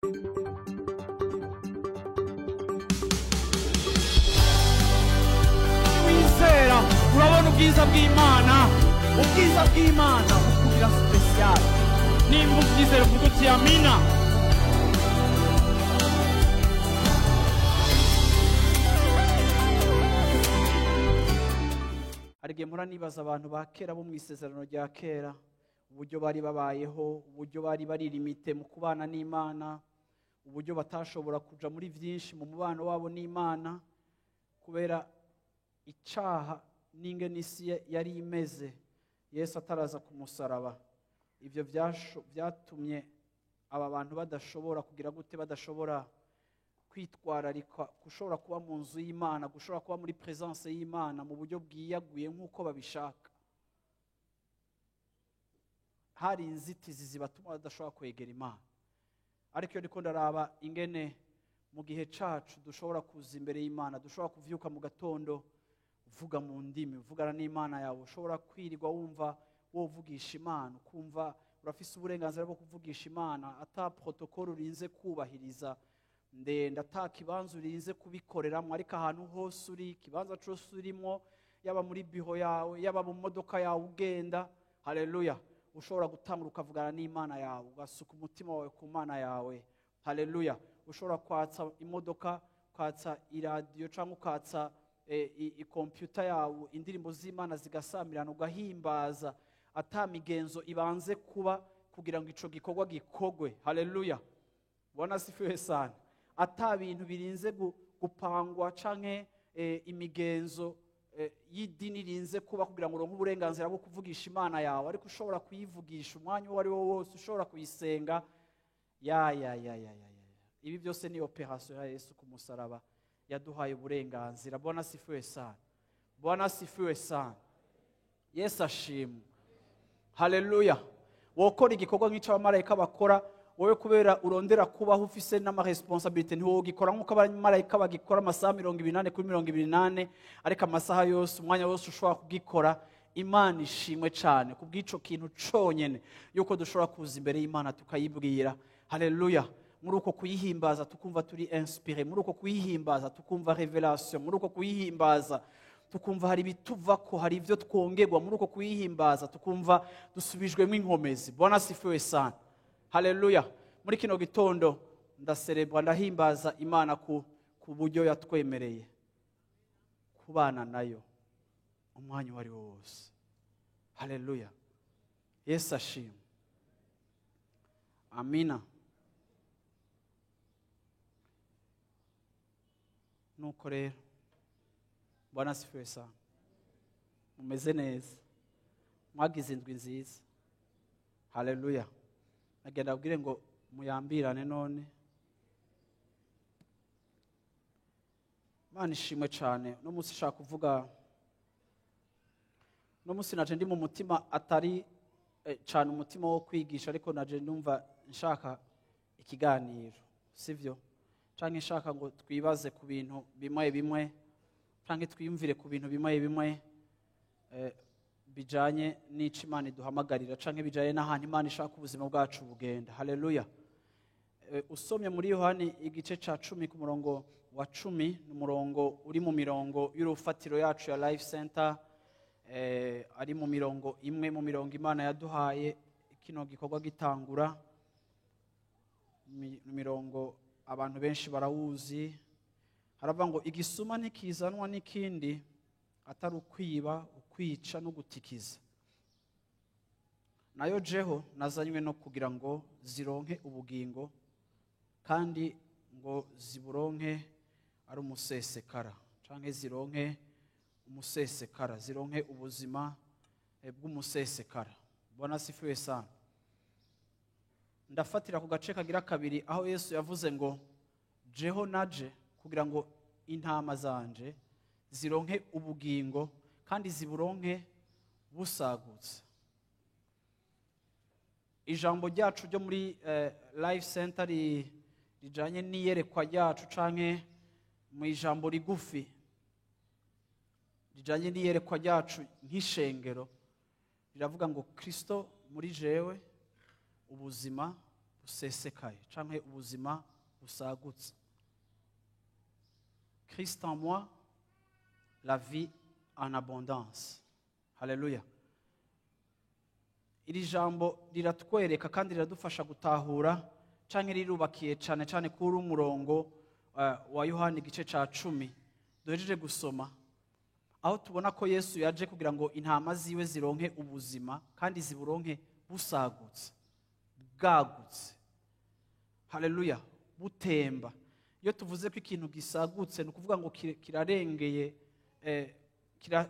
Wizera urabona ubwiza bw'Imana, ubwiza bw'Imana bukugira special. Nimba ubyizera uvuga uti amina. Hari igihe mpora nibaza abantu ba kera bo mu isezerano rya kera, uburyo bari babayeho, uburyo bari baririmite mu kubana n'Imana, uburyo batashobora kuja muri byinshi mu mubano wabo n'Imana kubera icaha n'ingene isi yari imeze Yesu ataraza ku musaraba. Ivyo byatumye aba bantu badashobora kugira gute, badashobora kwitwararika, gushobora kuba mu nzu y'Imana, gushobora kuba muri presence y'Imana mu buryo bwiyaguye nk'uko babishaka. Hari inzitizi zibatuma badashobora kwegera Imana. Ariko iyo ndiko ndaraba ingene mu gihe cacu dushobora kuza imbere y'Imana, dushobora kuvyuka mu gatondo uvuga mu ndimi, uvugana n'Imana yawe, ushobora kwirirwa wumva wovugisha Imana, ukumva urafise uburenganzira bwo kuvugisha Imana ata protocole urinze kubahiriza ndende, ata kibanza urinze kubikoreramwo, ariko ahantu hose uri, ikibanza cose urimwo, yaba muri biho yawe, yaba mu modoka yawe ugenda, haleluya, ushobora gutangura ukavugana n'Imana yawe, ugasuka umutima wawe ku Mana yawe, haleluya. Ushobora kwatsa imodoka, ukatsa iradiyo cyangwa ukatsa ikompyuta yawe, indirimbo z'Imana zigasamirana, ugahimbaza ata migenzo ibanze kuba kugira ngo ico gikorwa gikogwe, haleluya. Bwana asifiwe sana. Ata bintu birinze gupangwa canke imigenzo y'idini irinze kuba kugira ngo uronke uburenganzira bwo kuvugisha Imana yawe, ariko ushobora kuyivugisha umwanya uwo ari wo wose, ushobora kuyisenga. Ya, ya, ya, ya, ya, ya. Ibi byose ni operation ya Yesu ku musaraba, yaduhaye uburenganzira. Bwana asifiwe sana. Bwana asifiwe sana. Yesu ashimwe. Haleluya. Wokora igikorwa nk'ico abamarayika bakora, wowe kubera urondera kubaho ufise n'ama responsabilité ntiwogikora nk'uko abamarayika bagikora amasaha mirongo ibiri n'ane kuri mirongo ibiri n'ane, ariko amasaha yose, umwanya wose ushobora kugikora. Imana ishimwe cane kubw'ico kintu conyene yuko dushobora kuza imbere y'Imana tukayibwira. Haleluya. Muri uko kuyihimbaza tukumva turi inspiré, muri uko kuyihimbaza tukumva revelation, muri uko kuyihimbaza tukumva hari ibituvako, hari ivyo twongerwa, muri uko kuyihimbaza tukumva dusubijwemo inkomezi. Bwana asifiwe sana. Haleluya. Muri kino gitondo ndaserebwa, ndahimbaza Imana ku buryo yatwemereye kubana nayo umwanya uwo ari wo wose. Haleluya. Yesu ashimwe. Amina. Nuko rero Bwana asifiwe sana. Mumeze neza, mwagize indwi nziza. Haleluya. Agenda abwire ngo muyambirane none. Imana ishimwe cane. No munsi nshaka kuvuga, no munsi naje ndi mu mutima atari cane umutima wo kwigisha, ariko naje ndumva nshaka ikiganiro, sivyo? Canke nshaka ngo twibaze ku bintu bimwe bimwe, canke twiyumvire ku bintu bimwe bimwe bijanye n'ico Imana iduhamagarira, canke bijanye n'ahantu Imana ishaka ubuzima bwacu bugenda. Haleluya. Usomye muri Yohani igice ca 10 ku murongo wa 10, n'umurongo uri mu mirongo y'urufatiro yacu ya Life Center, ari mu mirongo imwe mu mirongo Imana yaduhaye kino gikorwa gitangura, mirongo abantu benshi barawuzi. Haravuga ngo igisuma ntikizanwa n'ikindi atari ukwiba, ukwica no gutikiza. Nayo jeho nazanywe no kugira ngo zironke ubugingo, kandi ngo ziburonke ari umusesekara, canke zironke umusesekara, zironke ubuzima bw'umusesekara. Bwana asifiwe sana. Ndafatira ku gace kagira kabiri aho Yesu yavuze ngo jeho naje kugira ngo intama zanje zironke ubugingo kandi ziburonke busagutse. Ijambo ryacu ryo muri Life Center rijanye n'iyerekwa ryacu, canke mu ijambo rigufi rijanye n'iyerekwa ryacu nk'ishengero, riravuga ngo Kristo muri jewe ubuzima Busesekaye canke ubuzima busagutse. Christ en moi, la vie en abondance. Haleluya! Iri jambo riratwereka kandi riradufasha gutahura, canke rirubakiye cane cane kuri umurongo wa Yohani igice ca 10 duhejeje gusoma, aho tubona ko Yesu yaje kugira ngo intama ziwe zironke ubuzima kandi ziburonke busagutse, bwagutse. Haleluya! Butemba. Iyo tuvuze ko ikintu gisagutse, ni ukuvuga ngo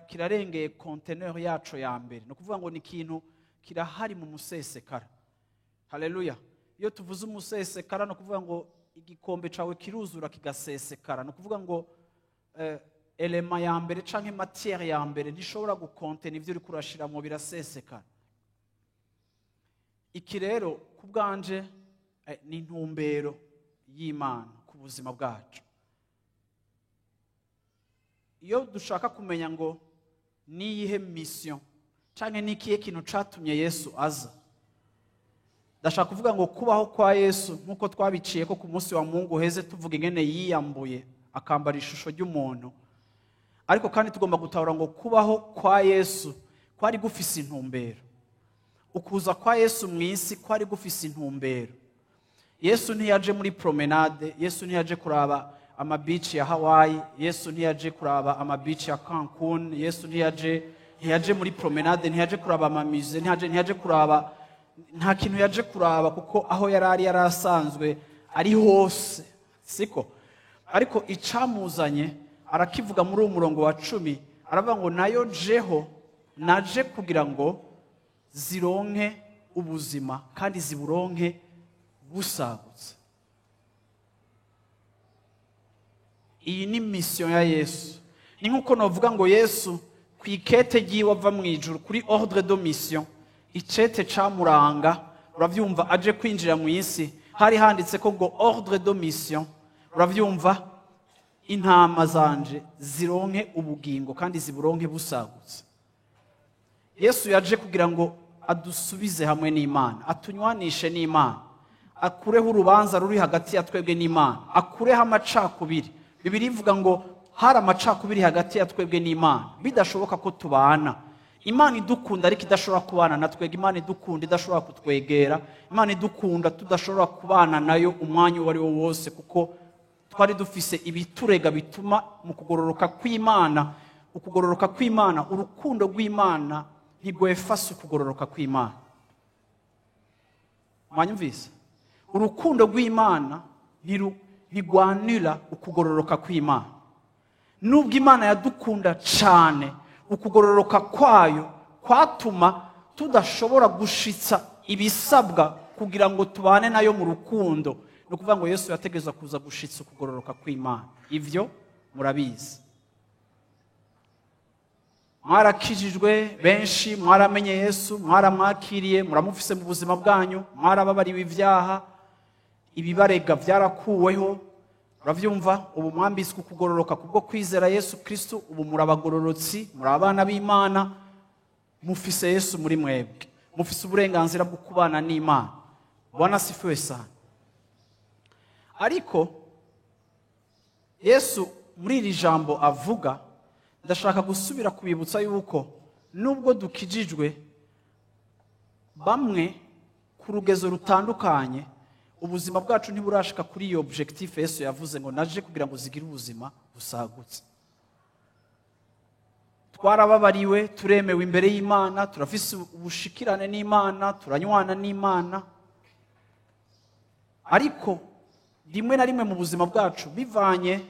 kirarengeye conteneur yaco ya mbere. Ni ukuvuga ngo ni ikintu kirahari mu musesekara. Haleluya! Iyo tuvuze umusesekara, ni ukuvuga ngo igikombe cawe kiruzura kigasesekara. Ni ukuvuga ngo élément ya mbere canke matière ya mbere ntishobora gukontena ivyo uriko urashiramwo, birasesekara. Iki rero ku bwanje ni intumbero y'Imana ku buzima bwacu. Iyo dushaka kumenya ngo niyihe mission canke nikihe kintu catumye Yesu aza, ndashaka kuvuga ngo kubaho kwa Yesu, nk'uko twabiciye ko ku munsi wa Mungu uheze tuvuga ingene yiyambuye akambara ishusho ry'umuntu, ariko kandi tugomba gutahura ngo kubaho kwa Yesu kwari gufise intumbero. Ukuza kwa Yesu mu isi kwari gufise intumbero. Yesu ntiyaje muri promenade, Yesu ntiyaje kuraba amabici ya Hawaii, Yesu ntiyaje kuraba amabici ya Cancun, Yesu ntiyaje muri promenade, ntiyaje kuraba ama musées, ntiyaje kuraba, nta kintu yaje kuraba, kuko aho yari ari yari asanzwe ari hose, siko? Ariko icamuzanye arakivuga muri uwo murongo wa 10, aravuga ngo nayo jeho naje kugira ngo zironke ubuzima kandi ziburonke busagutse. Iyi ni mission ya Yesu. Ni nkuko novuga ngo Yesu ku ikete ryiwe ava mu ijuru, kuri ordre de mission, icete camuranga, uravyumva, aje kwinjira mu isi hari handitse ko ngo ordre de mission, uravyumva, intama zanje zironke ubugingo kandi ziburonke busagutse. Yesu yaje kugira ngo adusubize hamwe n'Imana, atunywanishe n'Imana, akureho urubanza ruri hagati ya twebwe n'Imana, akureho amacakubiri. Bibiliya ivuga ngo hari amacakubiri hagati ya twebwe n'Imana, bidashoboka ko tubana. Imana idukunda ariko idashobora kubana na twebwe, Imana idukunda idashobora kutwegera, Imana idukunda tudashobora kubana nayo umwanya uwo ari wo wose, kuko twari dufise ibiturega bituma mu kugororoka kw'Imana, ukugororoka kw'Imana, urukundo rw'Imana ntigwefasa ukugororoka kw'Imana. Mwanyumvise? Urukundo rw'Imana ntigwanira ukugororoka kw'Imana. Nubwo Imana yadukunda cane, ukugororoka kwayo kwatuma tudashobora gushitsa ibisabwa kugira ngo tubane nayo mu rukundo. Ni ukuvuga ngo Yesu yategerezwa kuza gushitsa ukugororoka kw'Imana. Ivyo murabizi, mwarakijijwe benshi, mwaramenye Yesu, mwaramwakiriye, muramufise mu buzima bwanyu, mwarababariwe ivyaha, ibibarega vyarakuweho, uravyumva. Ubu mwambitswe ukugororoka kubwo kwizera Yesu Kristo, ubu murabagororotsi, muri abana b'Imana, mufise Yesu muri mwebwe, mufise uburenganzira bwo kubana n'Imana. Bwana asifiwe sana. Ariko Yesu muri iri jambo avuga, ndashaka gusubira kubibutsa yuko nubwo dukijijwe, bamwe ku rugezo rutandukanye, ubuzima bwacu ntiburashika kuri iyo objectif Yesu yavuze ngo naje kugira ngo zigire ubuzima busagutse. Twarababariwe, turemewe imbere y'Imana, turafise ubushikirane n'Imana, turanywana n'Imana, ariko rimwe na rimwe mu buzima bwacu, bivanye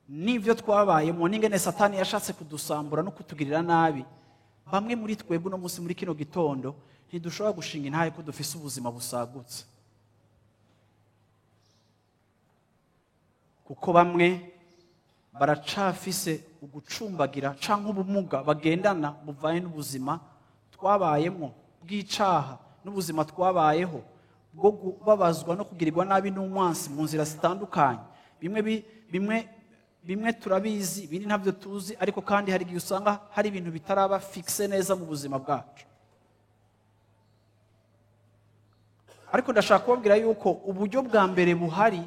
n'ivyo twabayemo n'ingene Satani yashatse kudusambura no kutugirira nabi, bamwe muri twebwe uno munsi muri kino gitondo ntidushobora gushinga intahe ko dufise ubuzima busagutse, kuko bamwe baracafise ugucumbagira canke ubumuga bagendana buvanye n'ubuzima twabayemo bw'icaha, n'ubuzima twabayeho bwo kubabazwa no kugirirwa nabi n'umwansi mu nzira zitandukanye. Bimwe turabizi, ibindi ntabyo tuzi, ariko kandi hari igihe usanga hari ibintu bitaraba fixe neza mu buzima bwacu. Ariko ndashaka kubabwira yuko uburyo bwa mbere buhari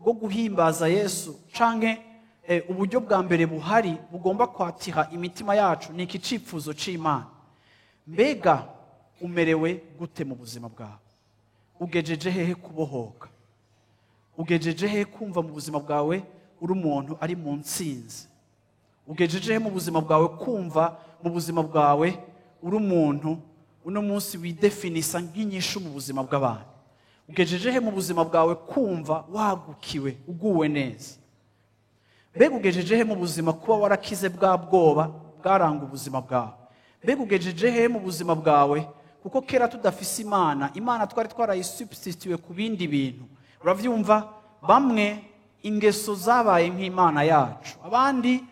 bwo guhimbaza Yesu canke uburyo bwa mbere buhari bugomba kwatira imitima yacu ni iki cipfuzo c'Imana. Mbega umerewe gute mu buzima bwawe? Ugejeje hehe kubohoka? Ugejeje hehe kumva mu buzima bwawe uri umuntu ari mu ntsinzi? Ugejeje hehe mu buzima bwawe kumva mu buzima bwawe uri umuntu uno munsi widefinisa nk'inyishu mu buzima bw'abantu? Ugejeje he mu buzima bwawe kumva wagukiwe, uguwe neza? Mbega ugejeje he mu buzima kuba warakize bwa bwoba bwaranga ubuzima bwawe? Mbega ugejeje he mu buzima bwawe kuko kera tudafise Imana, Imana twari twarayisubstitute ku bindi bintu. Uravyumva, bamwe ingeso zabaye nk'Imana yacu, abandi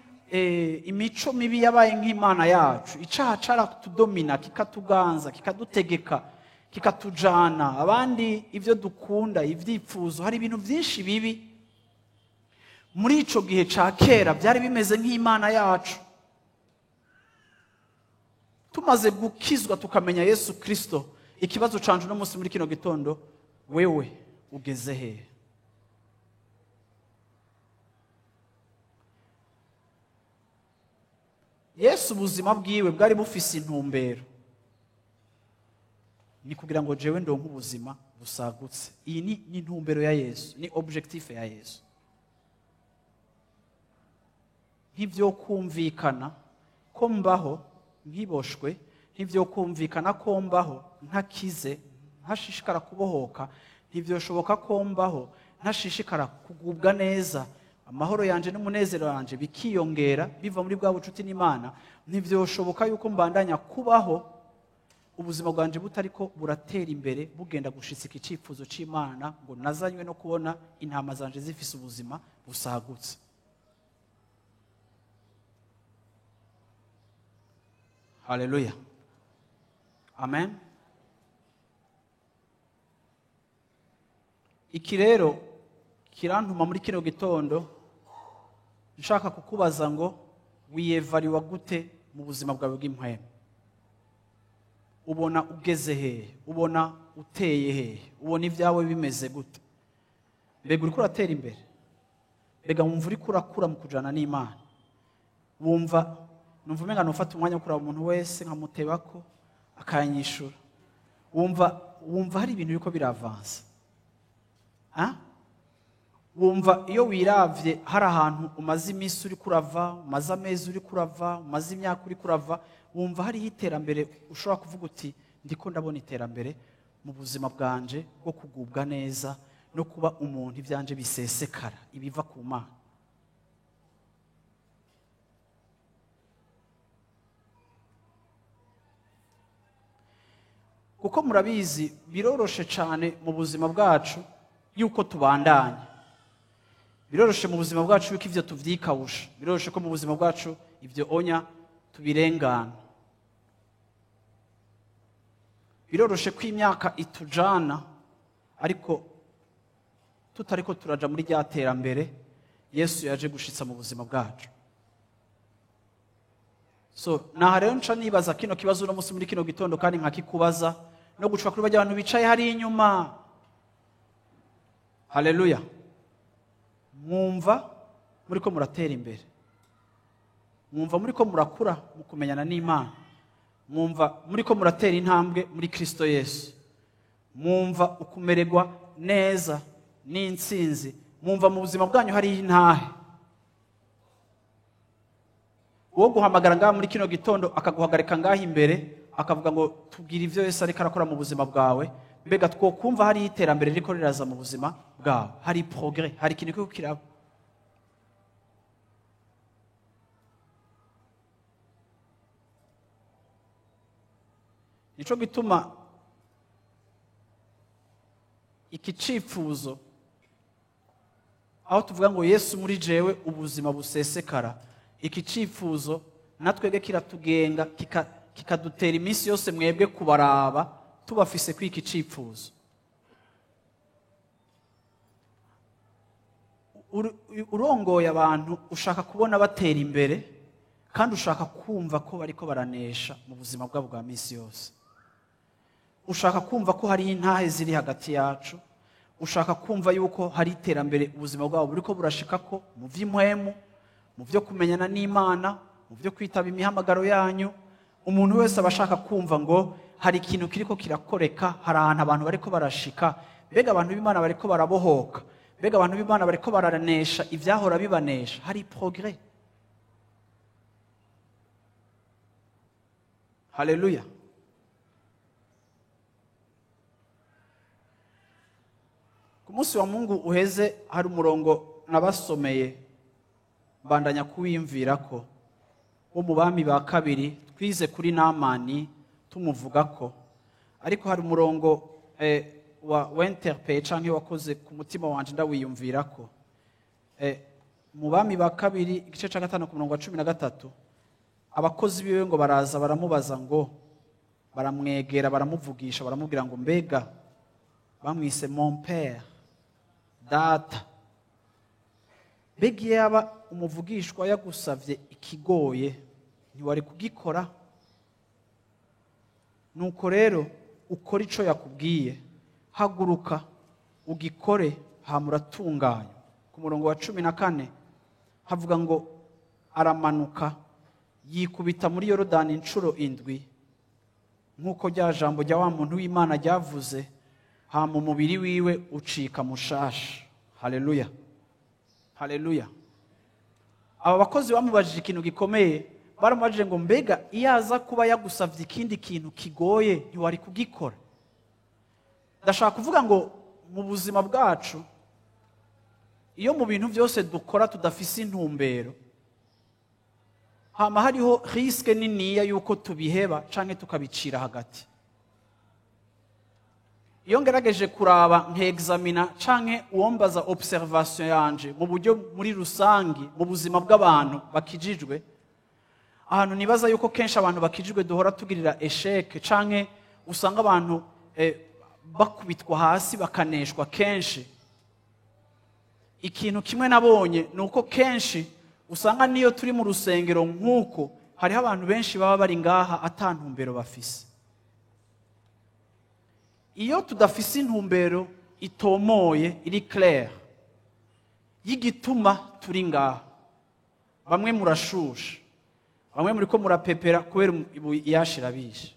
imico mibi yabaye nk'Imana yacu. Icaha caratudomina, kikatuganza, kikadutegeka, kikatujana. Abandi ivyo dukunda, ivyipfuzo, hari ibintu vyinshi bibi muri ico gihe ca kera byari bimeze nk'Imana yacu. Tumaze gukizwa tukamenya Yesu Kristo, ikibazo canje no munsi muri kino gitondo, wewe ugeze hehe? Yesu ubuzima bwiwe bwari bufise intumbero, ni kugira ngo jewe ndonke ubuzima busagutse. Iyi ni intumbero ya Yesu, ni objectif ya Yesu. Ntivyo kumvikana ko mbaho nkiboshwe, ntivyo kumvikana ko mbaho ntakize, ntashishikara kubohoka, ntivyoshoboka ko mbaho ntashishikara kugubwa neza, amahoro yanje n'umunezero wanje bikiyongera biva muri bwa bucuti n'Imana. Ntivyoshoboka yuko mbandanya kubaho ubuzima bwanje butariko buratera imbere, bugenda gushitsa icipfuzo c'Imana ngo nazanywe no kubona intama zanje zifise ubuzima busagutse. Haleluya, amen. Iki rero kirantuma muri kino gitondo nshaka kukubaza ngo wiyevariwa gute mu buzima bwawe bw'impwemu? Ubona ugeze hehe? Ubona uteye hehe? Ubona ibyawe bimeze gute? Mbega uriko uratera imbere? Mbega wumva uriko urakura mu kujana n'Imana? Wumva, numva umenga nufata umwanya wo kuraba umuntu wese nkamutebako akanyishura. Wumva hari ibintu biriko biravansa. Ha? Wumva iyo wiravye hari ahantu umaze iminsi uri kurava, umaze amezi uri kurava, umaze imyaka uri kurava, wumva hariho iterambere ushobora kuvuga uti ndiko ndabona iterambere mu buzima bwanje bwo kugubwa neza no kuba umuntu ivyanje bisesekara ibiva ku Mana. Kuko murabizi biroroshe cane mu buzima bwacu yuko tubandanya. Biroroshe mu buzima bwacu yuko ivyo tuvyikawusha. Biroroshe ko mu buzima bwacu ivyo onya tubirengana. Biroroshe ko imyaka itujana ariko tutariko turaja muri rya terambere Yesu yaje gushitsa mu buzima bwacu. So naha rero nca nibaza kino kibazo uno munsi muri kino gitondo kandi nkakikubaza no gucwa kuri bajya abantu bicaye hari inyuma. Haleluya. Mwumva muriko muratera imbere, mwumva muriko murakura mu kumenyana n'Imana, mwumva muriko muratera intambwe muri Kristo Yesu, mwumva ukumererwa neza n'intsinzi, mwumva mu buzima bwanyu hari intahe. Uwo guhamagara ngaha muri kino gitondo akaguhagarika ngaha imbere akavuga ngo tubwire ivyo Yesu ariko arakora mu buzima bwawe, mbega twokumva hari iterambere riko riraza mu buzima bwawe, hari progrès, hari ikintu kiriko kiraba. Nico gituma iki cifuzo aho tuvuga ngo Yesu muri jewe ubuzima busesekara, iki cifuzo natwege kiratugenga, kikadutera iminsi yose mwebwe kubaraba tubafise kuri iki cifuzo. Urongoye abantu ushaka kubona batera imbere kandi ushaka kumva ko bariko baranesha mu buzima bwabo bwa minsi yose. Ushaka kumva ko hari intahe ziri hagati yacu, ushaka kumva yuko hari iterambere ubuzima bwabo buriko burashika ko mu vy'impwemu, mu vyo kumenyana n'Imana, mu vyo kwitaba imihamagaro yanyu. Umuntu wese aba ashaka kumva ngo hari ikintu kiriko kirakoreka, hari ahantu abantu bariko barashika. Mbega abantu b'Imana bariko barabohoka, mbega abantu b'Imana bariko baranesha ivyahora bibanesha, hari progrès. Haleluya. Ku munsi wa Mungu uheze hari umurongo nabasomeye mbandanya kuwiyumvirako wo mu Bami ba kabiri, twize kuri Namani tumuvugako, ariko hari umurongo wa winterpeye canke wakoze ku mutima wanje ndawiyumvirako. Mu Bami ba kabiri igice ca 5 ku murongo wa 13, abakozi biwe ngo baraza baramubaza, ngo baramwegera baramuvugisha, baramubwira ngo mbega bamwise mon père, data, mbega yaba umuvugishwa yagusavye ikigoye ntiwari kugikora? Nuko rero ukora ico yakubwiye, haguruka ugikore, hama uratunganywa. Ku murongo wa 14 havuga ngo aramanuka yikubita muri Yorodani inshuro 7, nk'uko rya jambo rya wa muntu w'Imana ryavuze, hama umubiri wiwe ucika mushasha. Haleluya, haleluya. Aba bakozi bamubajije ikintu gikomeye, baramubajije ngo mbega iyo aza kuba yagusavye ikindi kintu kigoye ntiwari kugikora? Ndashaka kuvuga ngo mu buzima bwacu, iyo mu bintu byose dukora tudafise intumbero, hama hariho risque niniya yuko tubiheba canke tukabicira hagati. Iyo ngerageje kuraba nk'examina canke uwombaza observation yanje mu buryo muri rusangi mu buzima bw'abantu bakijijwe, ahantu nibaza yuko kenshi abantu bakijijwe duhora tugirira échec canke usanga abantu bakubitwa hasi bakaneshwa kenshi, ikintu kimwe nabonye nuko kenshi usanga niyo turi mu rusengero nk'uko hariho abantu benshi baba bari ngaha ata ntumbero bafise. Iyo tudafise intumbero itomoye iri claire y'igituma turi ngaha, bamwe murashusha, bamwe muriko murapepera kubera iyashirabishe.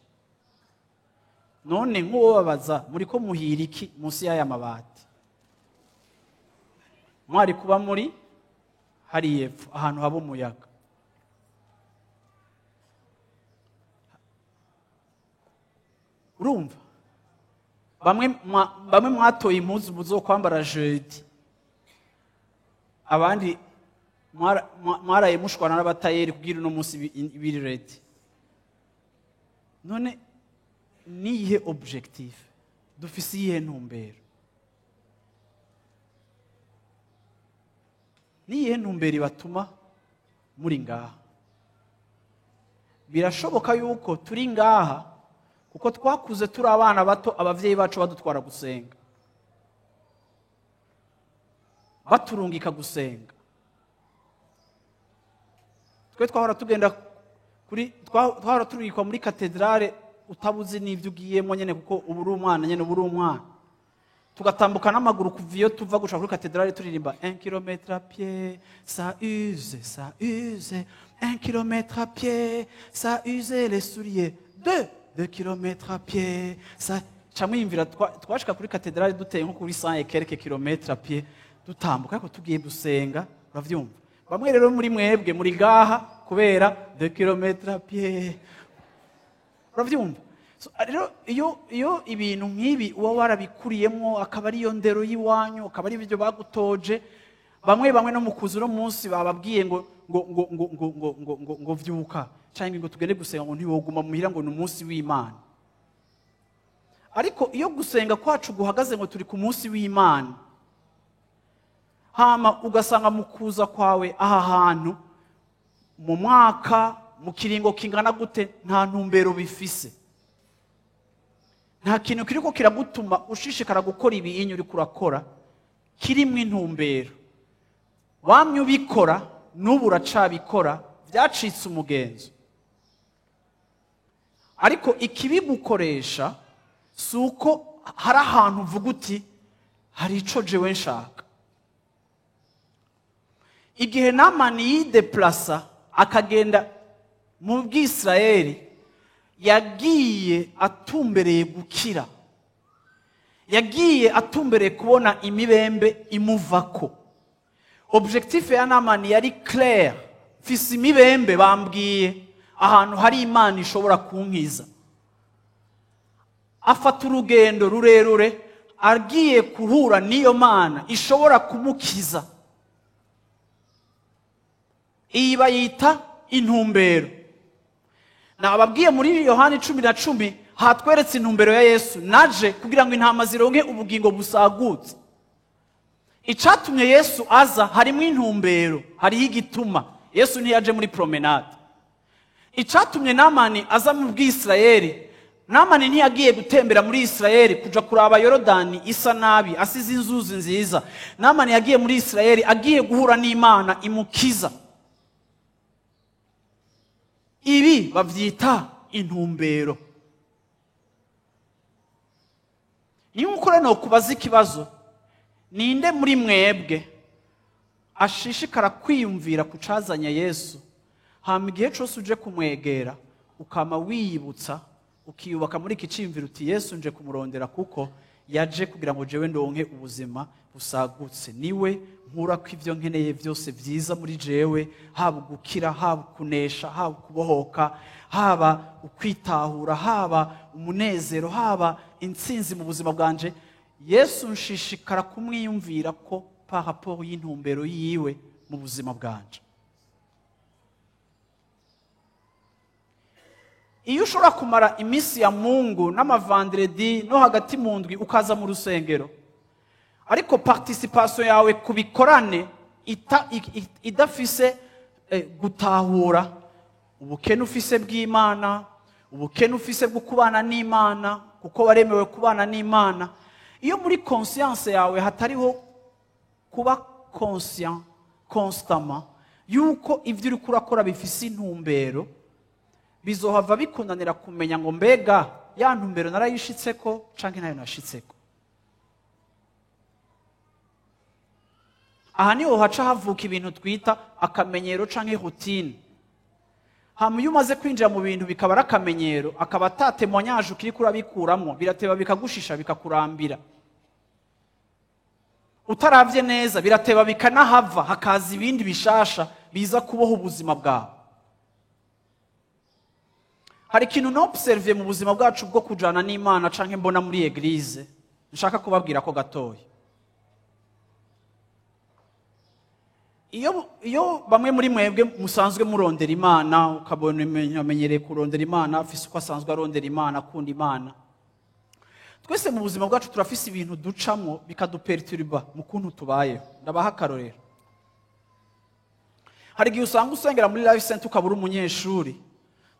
None nk'uwo babaza muriko muhira iki munsi y'aya mabati? Mwari kuba muri hari yepfo ahantu haba umuyaga. Urumva bamwe mwatoye impuzu muzokwambara jeudi, abandi mwaraye mushwana n'abatayeri kugira uno munsi biri ready. None niyihe objectif dufise, iyihe ntumbero? Niyihe ntumbero ibatuma muri ngaha? Birashoboka yuko turi ngaha kuko twakuze turi abana bato, abavyeyi bacu badutwara gusenga, baturungika gusenga. Twe twahora tugenda kuri twahora turungikwa muri katedrale utabuzi n'ivyo ugiyemo nyene, kuko ubu uri umwana nyene, ubu uri umwana. Tugatambuka n'amaguru kuva iyo tuva gushika kuri katedrale turirimba 1 kilomètre à pied, ça use, ça use, 1 kilomètre à pied, ça use les souliers, 2 kilomètres à pied, ça. Camwiyumvira twashika kuri katedrale duteye nko kuri 100 et quelques kilomètres à pied dutambuka, ariko tugiye gusenga, uravyumva. Bamwe rero muri mwebwe muri gaha kubera 2 kilomètres à pied, uravyumva. So, rero iyo ibintu nk'ibi uba warabikuriyemo, akaba ariyo ndero y'iwanyu, akaba ari ibyo bagutoje, bamwe bamwe no mu kuza uno munsi bababwiye ngo ngo ngo ngo ngo ngo ngo ngo ngo vyuka canke ngo tugende gusenga, ngo ntiwoguma muhira ngo ni umunsi w'Imana. Ariko iyo gusenga kwacu guhagaze ngo turi ku munsi w'Imana, hama ugasanga mu kuza kwawe aha hantu mu mwaka mu kiringo kingana gute nta ntumbero bifise, nta kintu kiriko kiragutuma ushishikara gukora ibinyu uriko urakora kirimwo intumbero. Wamye ubikora n'ubu uracabikora, byacitse umugenzo. Ariko ikibigukoresha Si uko hari ahantu uvuga uti hari ico jewe nshaka. Igihe Namani yideplasa akagenda mu Bwisirayeli, yagiye atumbereye gukira, yagiye atumbereye kubona imibembe imuvako. Objectif ya Namani yari clair: mfise imibembe, bambwiye ahantu hari Imana ishobora kunkiza. Afata urugendo rurerure agiye guhura n'iyo Mana ishobora kumukiza. Iyi bayita intumbero. Nababwiye muri Yohani 10:10 hatweretse intumbero ya Yesu: naje kugira ngo intama zironke ubugingo busagutse. Icatumye Yesu aza harimo intumbero, hariho igituma. Yesu ntiyaje muri promenade. Icatumye Namani aza mu Bwisirayeli, Namani ntiyagiye gutembera muri Isirayeli kuja kuraba Yorodani isa nabi, asize inzuzi nziza. Namani yagiye muri Isirayeli agiye guhura n'Imana imukiza. Ibi bavyita intumbero. Niyo ukora no kubaza ikibazo, ninde muri mwebwe ashishikara kwiyumvira kucazanya Yesu, hama igihe cose uje kumwegera ukama wiyibutsa, ukiyubaka muri iki ciyumviro uti Yesu nje kumurondera kuko yaje kugira ngo jewe ndonke ubuzima busagutse, niwe nkura ko ivyo nkeneye vyose vyiza muri jewe, haba gukira, haba kunesha, haba kubohoka, haba ukwitahura, haba umunezero, haba intsinzi mu buzima bwanje. Yesu nshishikara kumwiyumvira ko par rapport y'intumbero yiwe mu buzima bwanje. Iyo ushobora kumara iminsi ya Mungu n'amavandredi no hagati mu ndwi ukaza mu rusengero, ariko participation yawe kubikorane idafise gutahura ubukene ufise bw'Imana, ubukene ufise bwo kubana n'Imana, kuko waremewe kubana n'Imana. Iyo muri conscience yawe hatariho kuba conscient constamment yuko ivyo uriko urakora bifise intumbero, bizohava bikunanira kumenya ngo mbega ya ntumbero narayishitseko canke nayo nashitseko. Aha niho haca havuka ibintu twita akamenyero canke routine. Hama iyo umaze kwinjira mu bintu bikaba ari akamenyero, akaba ata témoignage ukiriko urabikuramwo, birateba bikagushisha bikakurambira. Utaravye neza birateba bikanahava, hakaza ibindi bishasha biza kuboha ubuzima bwawe. Hari ikintu nobserve mu buzima bwacu bwo kujana n'Imana canke mbona muri église, nshaka kubabwira ko gatoya. Iyo bamwe muri mwebwe musanzwe murondera Imana, ukabona amenyereye kurondera Imana, afise uko asanzwe arondera Imana, akunda Imana. Twese mu buzima bwacu turafise ibintu ducamo bikaduperturba mu kuntu tubayeho. Ndabaha akarorero. Hari igihe usanga usengera muri Life Center ukaba uri umunyeshuri,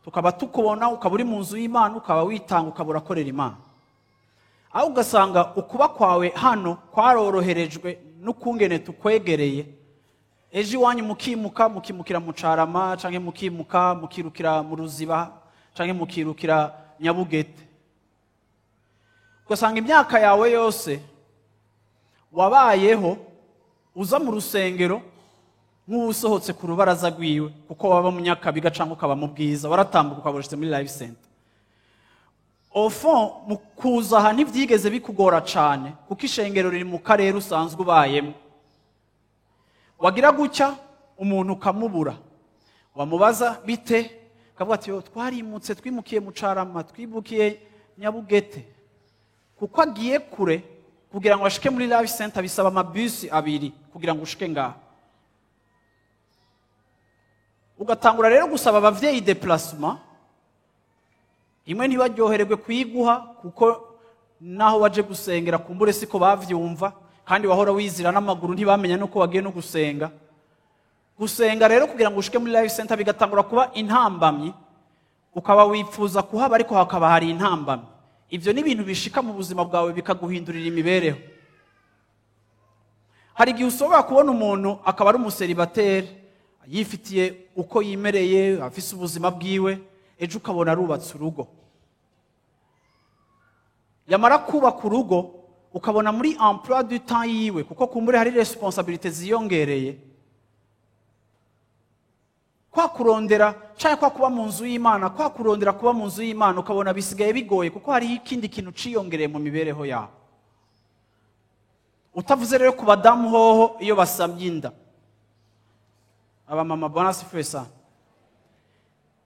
tukaba tukubona ukaba uri mu nzu y'Imana, ukaba witanga, ukaba urakorera Imana. Aho ugasanga ukuba kwawe hano kwaroroherejwe n'ukungene tukwegereye. Ejo iwanyu mukimuka, mukimukira mu Carama, canke mukimuka mukirukira mu Ruziba, canke mukirukira Nyabugete. Ugasanga imyaka yawe yose wabayeho uza mu rusengero nk'usohotse ku rubaraza rwiwe, kuko waba mu Nyakabiga canke ukaba mu Bwiza, waratambuka ukaba ushitse muri Life Center. Au fond, mu kuza aha ntivyigeze bikugora cane, kuko ishengero riri mu karere usanzwe ubayemo. Wagira gutya umuntu ukamubura, wamubaza bite, akavuga ati yo twarimutse, twimukiye mu Carama, twibukiye Nyabugete. Kuko agiye kure kugira ngo ashike muri Life Center bisaba amabisi abiri kugira ngo ushike ngaho. Ugatangura rero gusaba abavyeyi déplacement, imwe ntibaryohererwe kuyiguha kuko naho waje gusengera kumbure siko bavyumva, kandi wahora wizira n'amaguru ntibamenya nuko wagiye no gusenga. Gusenga rero kugira ngo ushike muri Life Center bigatangura kuba intambamyi, ukaba wifuza kuhaba ariko hakaba hari intambamyi. Ivyo ni ibintu bishika mu buzima bwawe bikaguhindurira imibereho. Hari igihe ushobora kubona umuntu akaba ari umuseribateri, yifitiye uko yimereye, afise ubuzima bwiwe, ejo ukabona arubatse urugo. Yamara kubaka urugo, ukabona muri emploi du temps yiwe, kuko kumbure hari responsabilité ziyongereye, kwa kurondera canke kwa kuba mu nzu y'Imana, kwa kurondera kuba mu nzu y'Imana, ukabona bisigaye bigoye kuko hariho ikindi kintu ciyongereye mu mibereho yabo. Utavuze rero ku badamu hoho iyo basamye inda, abamama, Bwana asifiwe sana.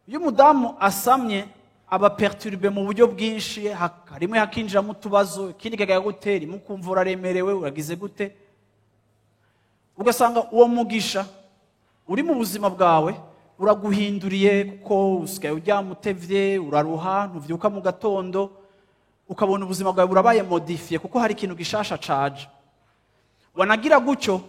Iyo umudamu asamye aba perturbé mu buryo bwinshi, rimwe hakinjiramo utubazo, ikindi kikajya gute, rimwe ukumva uraremerewe, uragize gute, ugasanga uwo mugisha uri mu buzima bwawe uraguhinduriye, kuko usigaye uryama utevye, uraruha, ntuvyuka mu gatondo, ukabona ubuzima bwawe burabaye modifié kuko hari ikintu gishasha caje. Wanagira gutyo,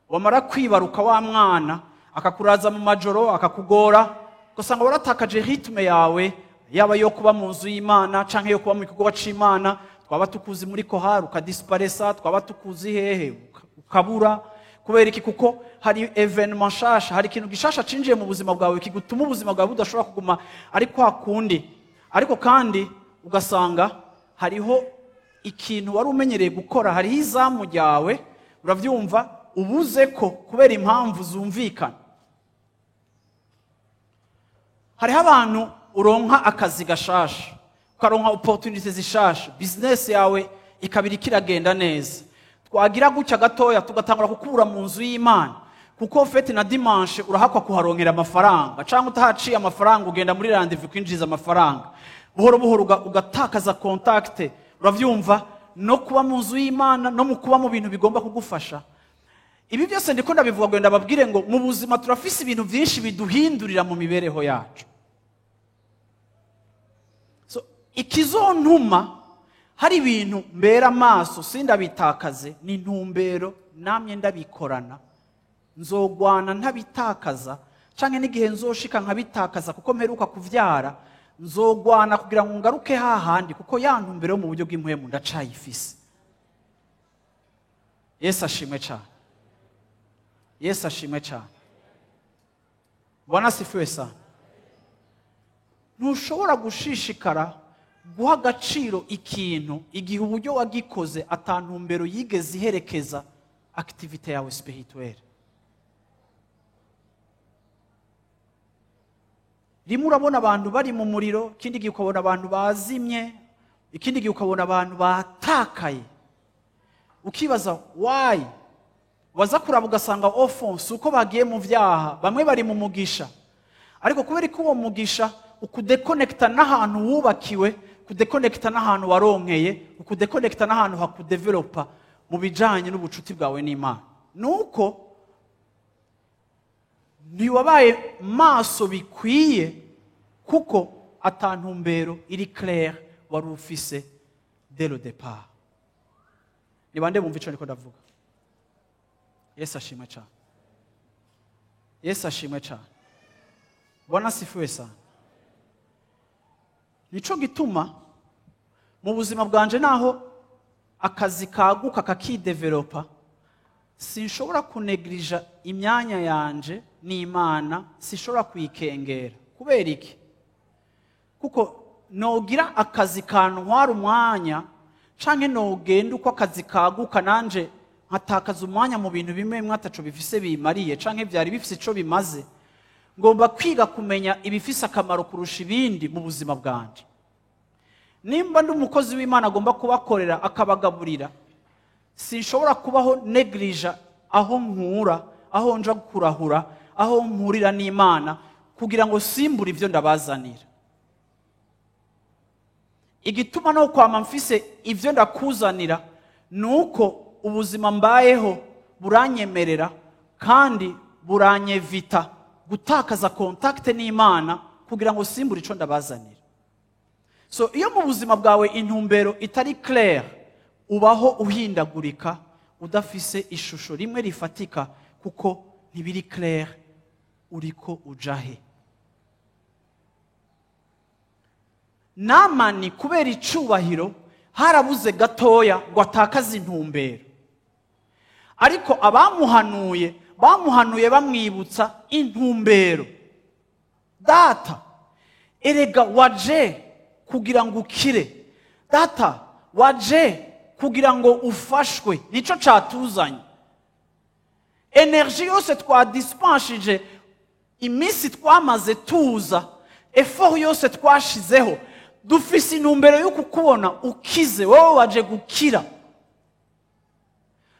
wamara kwibaruka wa mwana akakuraza mu majoro, akakugora, ugasanga waratakaje rythme yawe, yaba yo kuba mu nzu y'Imana canke yo kuba mu gikorwa c'Imana. Twaba tukuzi muri chorale, ukadisiparesa, twaba tukuzi hehe, ukabura. Kubera iki? Kuko hari événement nshasha, hari ikintu gishasha cinjiye mu buzima bwawe kigutuma ubuzima bwawe budashobora kuguma ari kwa kundi. Ariko kandi ugasanga hariho ikintu wari umenyereye gukora, hariho izamu ryawe, uravyumva, ubuze ko kubera impamvu zumvikana. Hariho abantu uronka akazi gashasha, ukaronka opportunité zishasha, business yawe ikabiri kiragenda neza, twagira gutya gatoya tugatangura kukura mu nzu y'Imana, kuko fête na dimanche urahakwa kuharonkera amafaranga, cyangwa utahaciye amafaranga ugenda muri rendez-vous kwinjiza amafaranga. Buhoro buhoro ugatakaza contact, uravyumva, no kuba mu nzu y'Imana no mu kuba mu bintu bigomba kugufasha. Ibi byose ndiko ndabivuga ngo ndababwire ngo mu buzima turafise ibintu byinshi biduhindurira mu mibereho yacu. So ikizontuma hari ibintu mbera amaso sindabitakaze ni intumbero namye ndabikorana. Nzogwana ntabitakaza, canke n'igihe nzoshika nkabitakaza kuko mperuka kuvyara, nzogwana kugira ngo ngaruke hahandi, kuko ya ntumbero yo mu buryo bw'impwemu ndacayifise. Yesu ashimwe cyane, Yesu ashimwe cyane, Bwana asifiwe sana. Ntushobora gushishikara guha agaciro ikintu igihe uburyo wagikoze atantumbero yigeze iherekeza activité yawe spirituelle. Rimwe urabona abantu bari mu muriro, ikindi gihe ukabona abantu bazimye, ikindi gihe ukabona abantu batakaye, ukibaza why. Waza kuraba ugasanga au fond si uko bagiye mu vyaha, bamwe bari mu mugisha, ariko kubera ko uwo mugisha ukudekonekita n'ahantu wubakiwe, kudekonekita n'ahantu waronkeye, ukudekonekita n'ahantu hakudevelopa mu bijanye n'ubucuti bwawe n'Imana, nuko ntiwabaye maso bikwiye, kuko atantumbero iri claire wari ufise dès le départ. Ni bande bumva ico ndiko ndavuga? Yesu ashimwe cyane, Yesu ashimwe cyane, Bwana asifiwe sana. Nico gituma mu buzima bwanje, naho akazi kaguka kakidevelopa, sinshobora kunegirija imyanya yanje n'Imana, sinshobora kuyikengera. Kubera iki? Kuko nogira akazi kantwara umwanya, canke nogenda uko akazi kaguka nanje nkatakaza umwanya mu bintu bimwe bimwe ataco bifise bimariye, canke vyari bifise ico bimaze. Ngomba kwiga kumenya ibifise akamaro kurusha ibindi mu buzima bwanje. Nimba ndi umukozi w'Imana agomba kubakorera akabagaburira, sinshobora kubaho negirija aho nkura, aho nja kurahura, aho mpurira n'Imana, kugira ngo simbure ivyo ndabazanira. Igituma no kwama mfise ivyo ndakuzanira nuko ubuzima mbayeho buranyemerera kandi buranyevita gutakaza contact n'Imana kugira ngo simbure ico ndabazanira. So iyo mu buzima bwawe intumbero itari claire, ubaho uhindagurika, udafise ishusho rimwe rifatika, kuko ntibiri claire uriko ujahe. Namani kubera icubahiro harabuze gatoya ngo atakaze intumbero, ariko abamuhanuye bamuhanuye bamwibutsa intumbero. Data, erega waje kugira ngo ukire. Data, Waje kugira ngo ufashwe, nico catuzanye. Énergie yose twadispanshije, iminsi twamaze tuza, effort yose twashizeho, dufise intumbero yo kukubona ukize. Wowe waje gukira,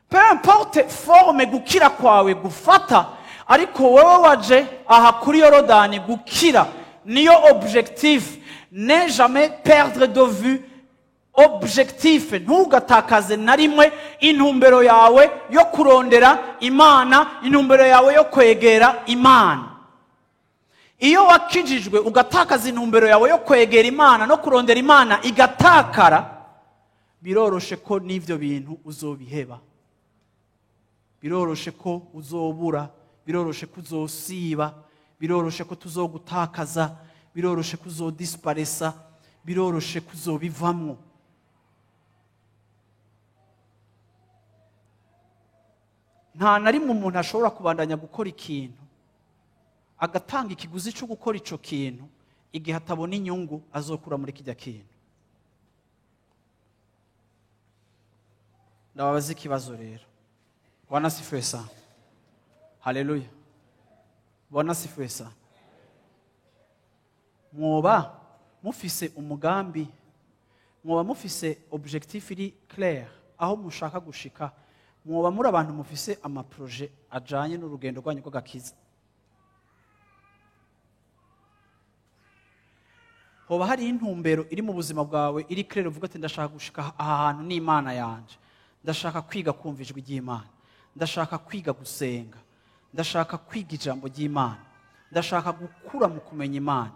peu importe forme gukira kwawe gufata, ariko wowe waje aha kuri Yorodani gukira. Niyo objectif. Ne jamais perdre de vue objectif. Ntugatakaze na rimwe intumbero yawe yo kurondera Imana, intumbero yawe yo kwegera Imana. Iyo wakijijwe ugatakaza intumbero yawe yo kwegera Imana no kurondera Imana igatakara, biroroshe ko n'ivyo bintu uzobiheba, biroroshe ko uzobura, biroroshe ko uzosiba, biroroshe ko tuzogutakaza, biroroshe ko uzodisparesa, biroroshe ko uzobivamwo. Nta na rimwe umuntu ashobora kubandanya gukora ikintu, agatanga ikiguzi cyo gukora ico kintu, igihe atabona inyungu azokura muri kijya kintu. Ndababaza ikibazo rero. Bwana asifiwe sana. Haleluya. Bwana asifiwe sana. Mwoba mufise umugambi, mwoba mufise objectif iri clair aho mushaka gushika, mwoba muri abantu mufise amaprojet ajanye n'urugendo rwanyu rw'agakiza. Hoba hari intumbero iri mu buzima bwawe iri clair, uvuga ati ndashaka gushika aha hantu n'Imana yanje, ndashaka kwiga kumva ijwi ry'Imana, ndashaka kwiga gusenga, ndashaka kwiga ijambo ry'Imana, ndashaka gukura mu kumenya Imana,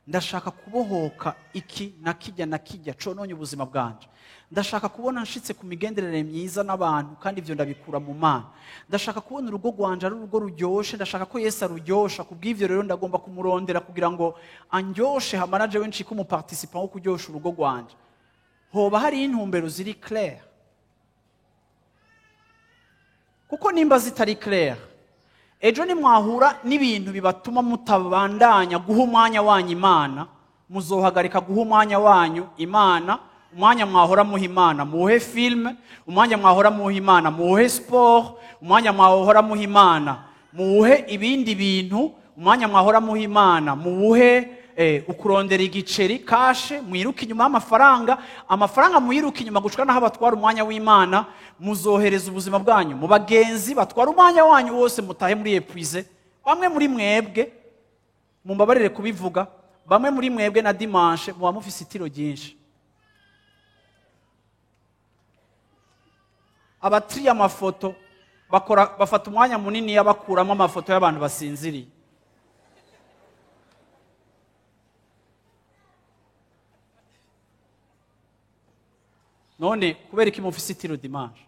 ndashaka kubohoka iki na kijya na kijya cononye ubuzima bwanje, ndashaka kubona nshitse ku migenderanire myiza n'abantu kandi ivyo ndabikura mu Mana, ndashaka kubona urugo rwanje ari urugo ruryoshe, ndashaka ko Yesu aruryosha, kubw'ivyo rero ndagomba kumurondera kugira ngo andyoshe, hamara jewe ncike umuparticipant wo kuryosha urugo rwanje. Hoba hari intumbero ziri clair? Kuko nimba zitari clair, ejo nimwahura n'ibintu bibatuma mutabandanya guha umwanya wanyu Imana, muzohagarika guha umwanya wanyu Imana. Umwanya mwahora muha Imana muhe film, umwanya mwahora muha Imana muhe sport, umwanya mwahora muha Imana muhe ibindi bintu, umwanya mwahora muha Imana muhe ukurondera igiceri kashe, mwiruka inyuma y'amafaranga, amafaranga mwiruka inyuma gushika naho batwara umwanya w'Imana. Muzohereza ubuzima bwanyu mu bagenzi batwara umwanya wanyu wose, mutahe muri épuisé. Bamwe muri mwebwe, mumbabarire kubivuga, bamwe muri mwebwe na dimanche muba mufise itiro ryinshi. Abatriya amafoto bakora, bafata umwanya munini yabakuramo amafoto y'abantu basinziriye. None kubera iki mufise itiro dimanche?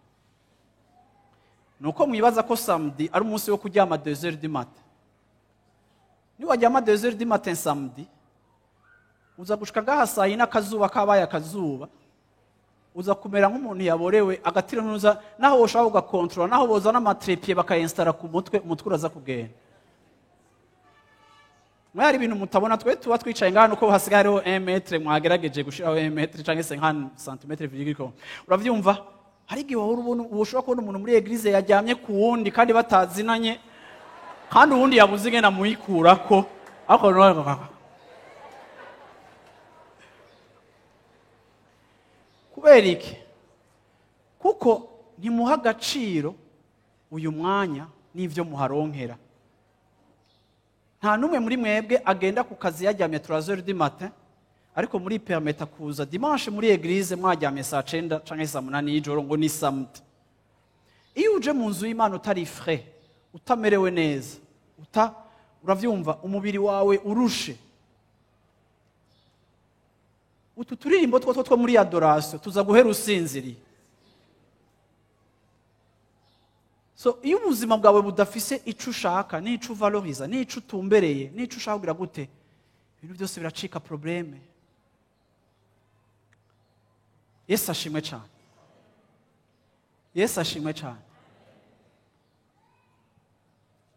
Nuko mwibaza ko samedi ari umunsi wo kuryama 2h du matin. Niwaryama 2h du matin samedi, uza gushika ngaha saa yine akazuba kabaye akazuba, uza kumera nk'umuntu yaborewe agatiro, ntuza naho woshaka ugakontrola, naho bozana amatrepied bakayinsitara ku mutwe, umutwe uraza kugenda. Mwe hari ibintu mutabona, twe tuba twicaye ngaha nuko hasigaye hariho 1 mètre, mwagerageje gushiraho 1 mètre canke 50 cm virgule. Uravyumva? Hari igihe wahora ubona, ushobora kubona umuntu muri église yaryamye ku wundi kandi batazinanye, kandi uwundi yabuze ingene amuyikurako, ariko kubera iki? Kuko ntimuha agaciro uyu mwanya n'ivyo muharonkera. Nta n'umwe muri mwebwe agenda ku kazi yaryamye 3h du matin, ariko muri permeta kuza dimanche muri église mwaryamye saa 9 canke saa 8 y'ijoro ngo ni samedi. Iyo uje mu nzu y'Imana utari frais, utamerewe neza, uravyumva umubiri wawe urushe, utu turirimbo two two muri adoration tuza guhera usinziriye. So iyo ubuzima bwawe budafise ico ushaka, n'ico uvaloriza, n'ico utumbereye, n'ico ushaka kugira gute, ibintu byose biracika probleme. Yesu ashimwe cyane. Yesu ashimwe cyane.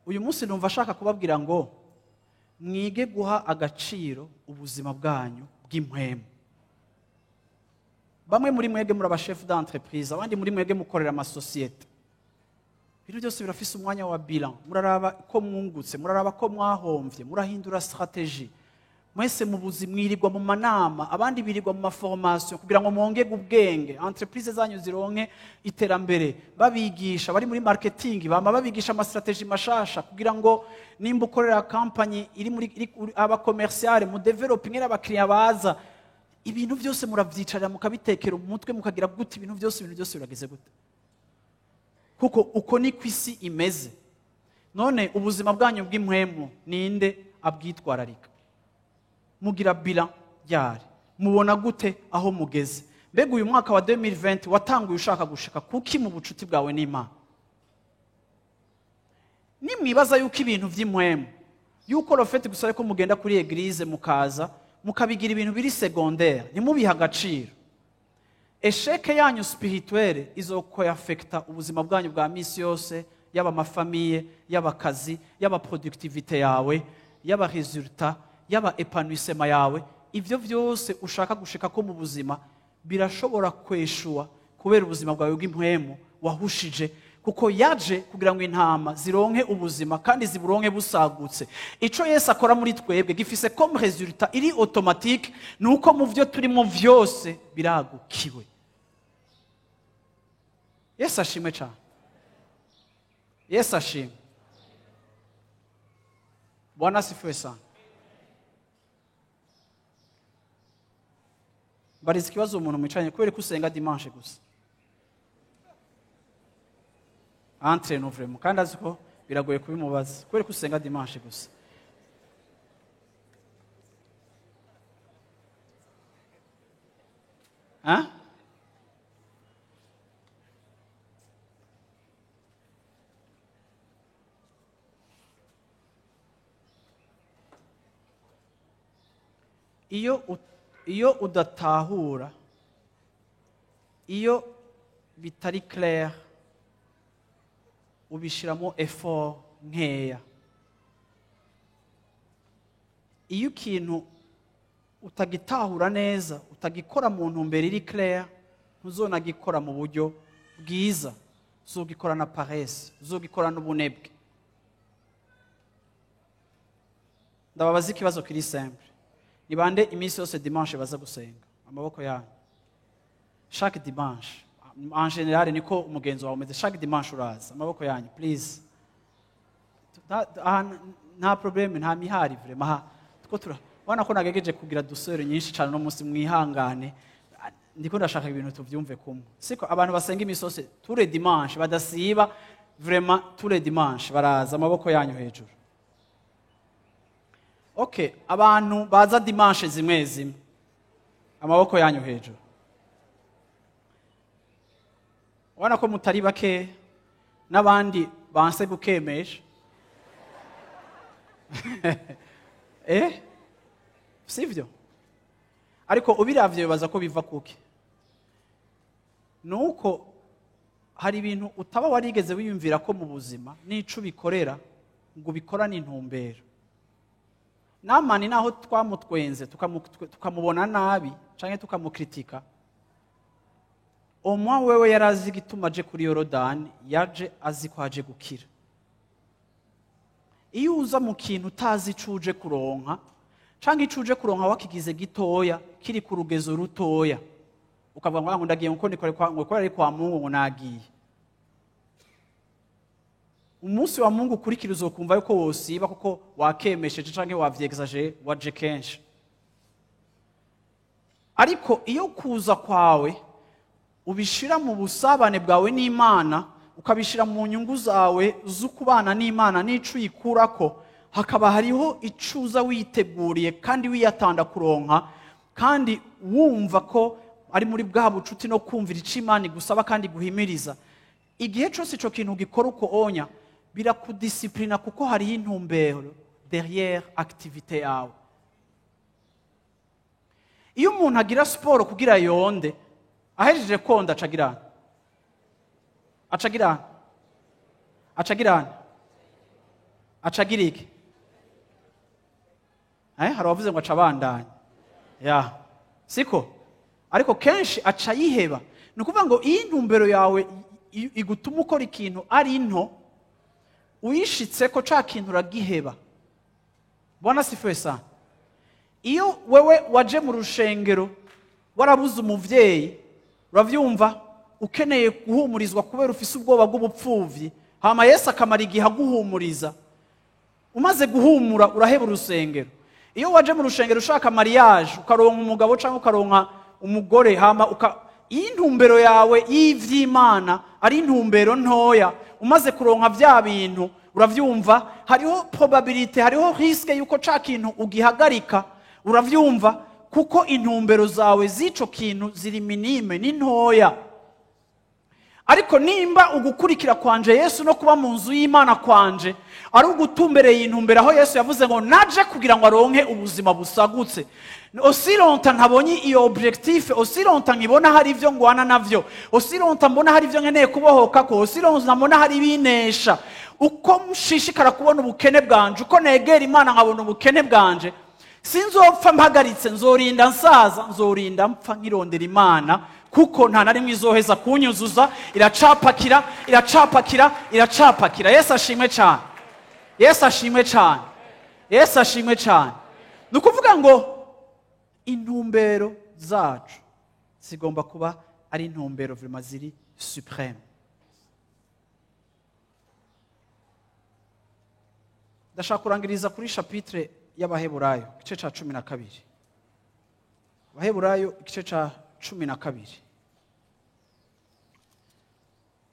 Uyu munsi numva ashaka kubabwira ngo mwige guha agaciro ubuzima bwanyu bw'impwemu. Bamwe muri mwebwe muri aba chef d'entreprise, abandi muri mwebwe mukorera amasosiyete. Ibintu byose birafise umwanya wa bilan. Muraraba ko mwungutse, muraraba ko mwahomvye, murahindura stratégie. Mwese mu buzima mwirirwa mu manama, abandi birirwa mu ma formation kugira ngo mwongege ubwenge, entreprise zanyu zironke iterambere. Babigisha bari muri marketing, bama babigisha ama stratégie mashasha kugira ngo nimba ukorera company iri muri iri aba commercial, mu developing abakiriya baza. Ibintu byose muravyicarira, mukabitekera umutwe, mukagira gute, ibintu byose birageze gute, kuko uko ni ku isi imeze. None ubuzima bwanyu bw'impwemu ninde abwitwararika? Mugira bilan ryari? Mubona gute aho mugeze? Mbega uyu mwaka wa 2020 watanguye ushaka gushika kuki mu bucuti bwawe n'Imana? Nimwibaza yuko ibintu vy'impwemu, yuko le fait gusa ko mugenda kuri église, mukaza mukabigira ibintu biri secondaire, ntimubihe agaciro, échec yanyu spirituelle izokoyafekta ubuzima bwanyu bwa misi yose, yaba ama famille, yaba akazi, yaba productivité yawe, yaba résultat, yaba épanouissement yawe. Ivyo vyose ushaka gushika ko mu buzima birashobora kweshuwa kubera ubuzima bwawe bw'impwemu wahushije, kuko yaje kugira ngo intama zironke ubuzima kandi ziburonke busagutse. Ico Yesu akora muri twebwe gifise comme résultat iri automatique, ni uko mu vyo turimo vyose biragukiwe. Yesu ashimwe cyane. Yesu ashimwe. Bwana asifiwe sana. Bariza ikibazo umuntu mwicaranye: kubera ko usenga dimanche gusa? Entre nous, vraiment, kandi azi ko biragoye kubimubaza. Kubera ko usenga dimanche gusa? Hein? Iyo udatahura, iyo bitari clair, ubishiramo effort nkeya. Iyo ikintu utagitahura neza, utagikora mu ntumbero iri clair, ntuzonagikora mu buryo bwiza, uzogikora na paresse, uzogikora n'ubunebwe. Ndababaza ikibazo kiri simple: ni bande iminsi yose dimanche baza gusenga? Amaboko yanyu. Chaque dimanche, en général niko umugenzo wawe umeze, chaque dimanche uraza? Amaboko yanyu, please. Aha nta problème, nta mihari, vraiment. Aha two tura ubona ko nagerageje kugira douceur nyinshi cyane no munsi, mwihangane. Ndiko ndashaka ibintu tuvyumve kumwe, siko? Abantu basenga iminsi yose, tous les dimanche, badasiba, vraiment tous les dimanche baraza, amaboko yanyu hejuru. Okay, abantu baza dimanche zimwe zimwe, amaboko yanyu hejuru. Ubona ko mutari bake, n'abandi banse gukemesha. Sivyo? Ariko ubiravye bibaza ko biva kuki? Nuko hari ibintu utaba warigeze wiyumvira ko mu buzima n'ico ubikorera ngo ubikorane intumbero. Namani naho twamutwenze, tukamubona nabi canke tukamukritika, omwa wewe yarazi igituma aje kuri Yorodani, yaje azi ko aje gukira. Iyo uza mu kintu utazi ico uje kuronka, canke ico uje kuronka wakigize gitoya, kiri ku rugezo rutoya, ukavuga ngo ndagiye nko nikore kwa ngo ari kwa Mungu, ngo nagiye, umunsi wa Mungu ukurikira uzokumva yuko wosiba kuko wakemesheje canke wavyexaje, waje kenshi. Ariko iyo kuza kwawe ubishira mu busabane bwawe n'Imana, ukabishira mu nyungu zawe z'ukubana n'Imana n'ico uyikurako, hakaba hariho icuza witeguriye kandi wiyatanda kuronka, kandi wumva ko ari muri bwa bucuti no kumvira ico Imana igusaba kandi guhimiriza, igihe cyose ico kintu gikora uko onya, birakudisciplina, kuko hariho intumbero derrière activité yawe. Iyo umuntu agira siporo kugira yonde, ahejeje konda acagira acagira acagira acagira iki? Hari abavuze ngo aca abandanya ya siko. Ariko kenshi aca yiheba. Ni ukuvuga ngo iyo intumbero yawe igutuma ukora ikintu ari nto, uyishitse ko ca kintu uragiheba. Bwana asifiwe sana. Iyo wewe waje mu rushengero warabuze umuvyeyi, uravyumva, ukeneye guhumurizwa kubera ufise ubwoba bw'ubupfuvyi, hama Yesu akamara igihe aguhumuriza, umaze guhumura uraheba urusengero. Iyo waje mu rushengero ushaka mariage, ukaronka umugabo cyangwa ukaronka umugore, hama intumbero yawe y'ivy'Imana ari intumbero ntoya, umaze kuronka vya bintu, uravyumva, hariho probabilité, hariho risque yuko ca kintu ugihagarika, uravyumva, kuko intumbero zawe z'ico kintu ziri minime, ni ntoya. Ariko nimba ugukurikira kwanje Yesu no kuba mu nzu y'Imana kwanje ari ugutumbereye intumbero aho Yesu yavuze ngo naje kugira ngo aronke ubuzima busagutse, aussi longtemps ntabonye iyo objectif, aussi longtemps nkibona hari ivyo ngwana navyo, aussi longtemps mbona hari ivyo nkeneye kubohoka ko, aussi longtemps mbona hari ibinesha, uko nshishikara kubona ubukene bwanje, uko negera Imana nkabona ubukene bwanje, sinzopfa mpagaritse, nzorinda nsaza, nzorinda mpfa nkirondera Imana, kuko nta na rimwe izoheza kunyuzuza. Iracapakira, iracapakira, iracapakira. Yesu ashimwe cyane, Yesu ashimwe cyane, Yesu ashimwe cyane. Ni ukuvuga ngo intumbero zacu zigomba kuba ari intumbero vraiment ziri suprême. Ndashaka kurangiriza kuri chapitre y'Abaheburayo, igice ca 12. Abaheburayo igice ca 12.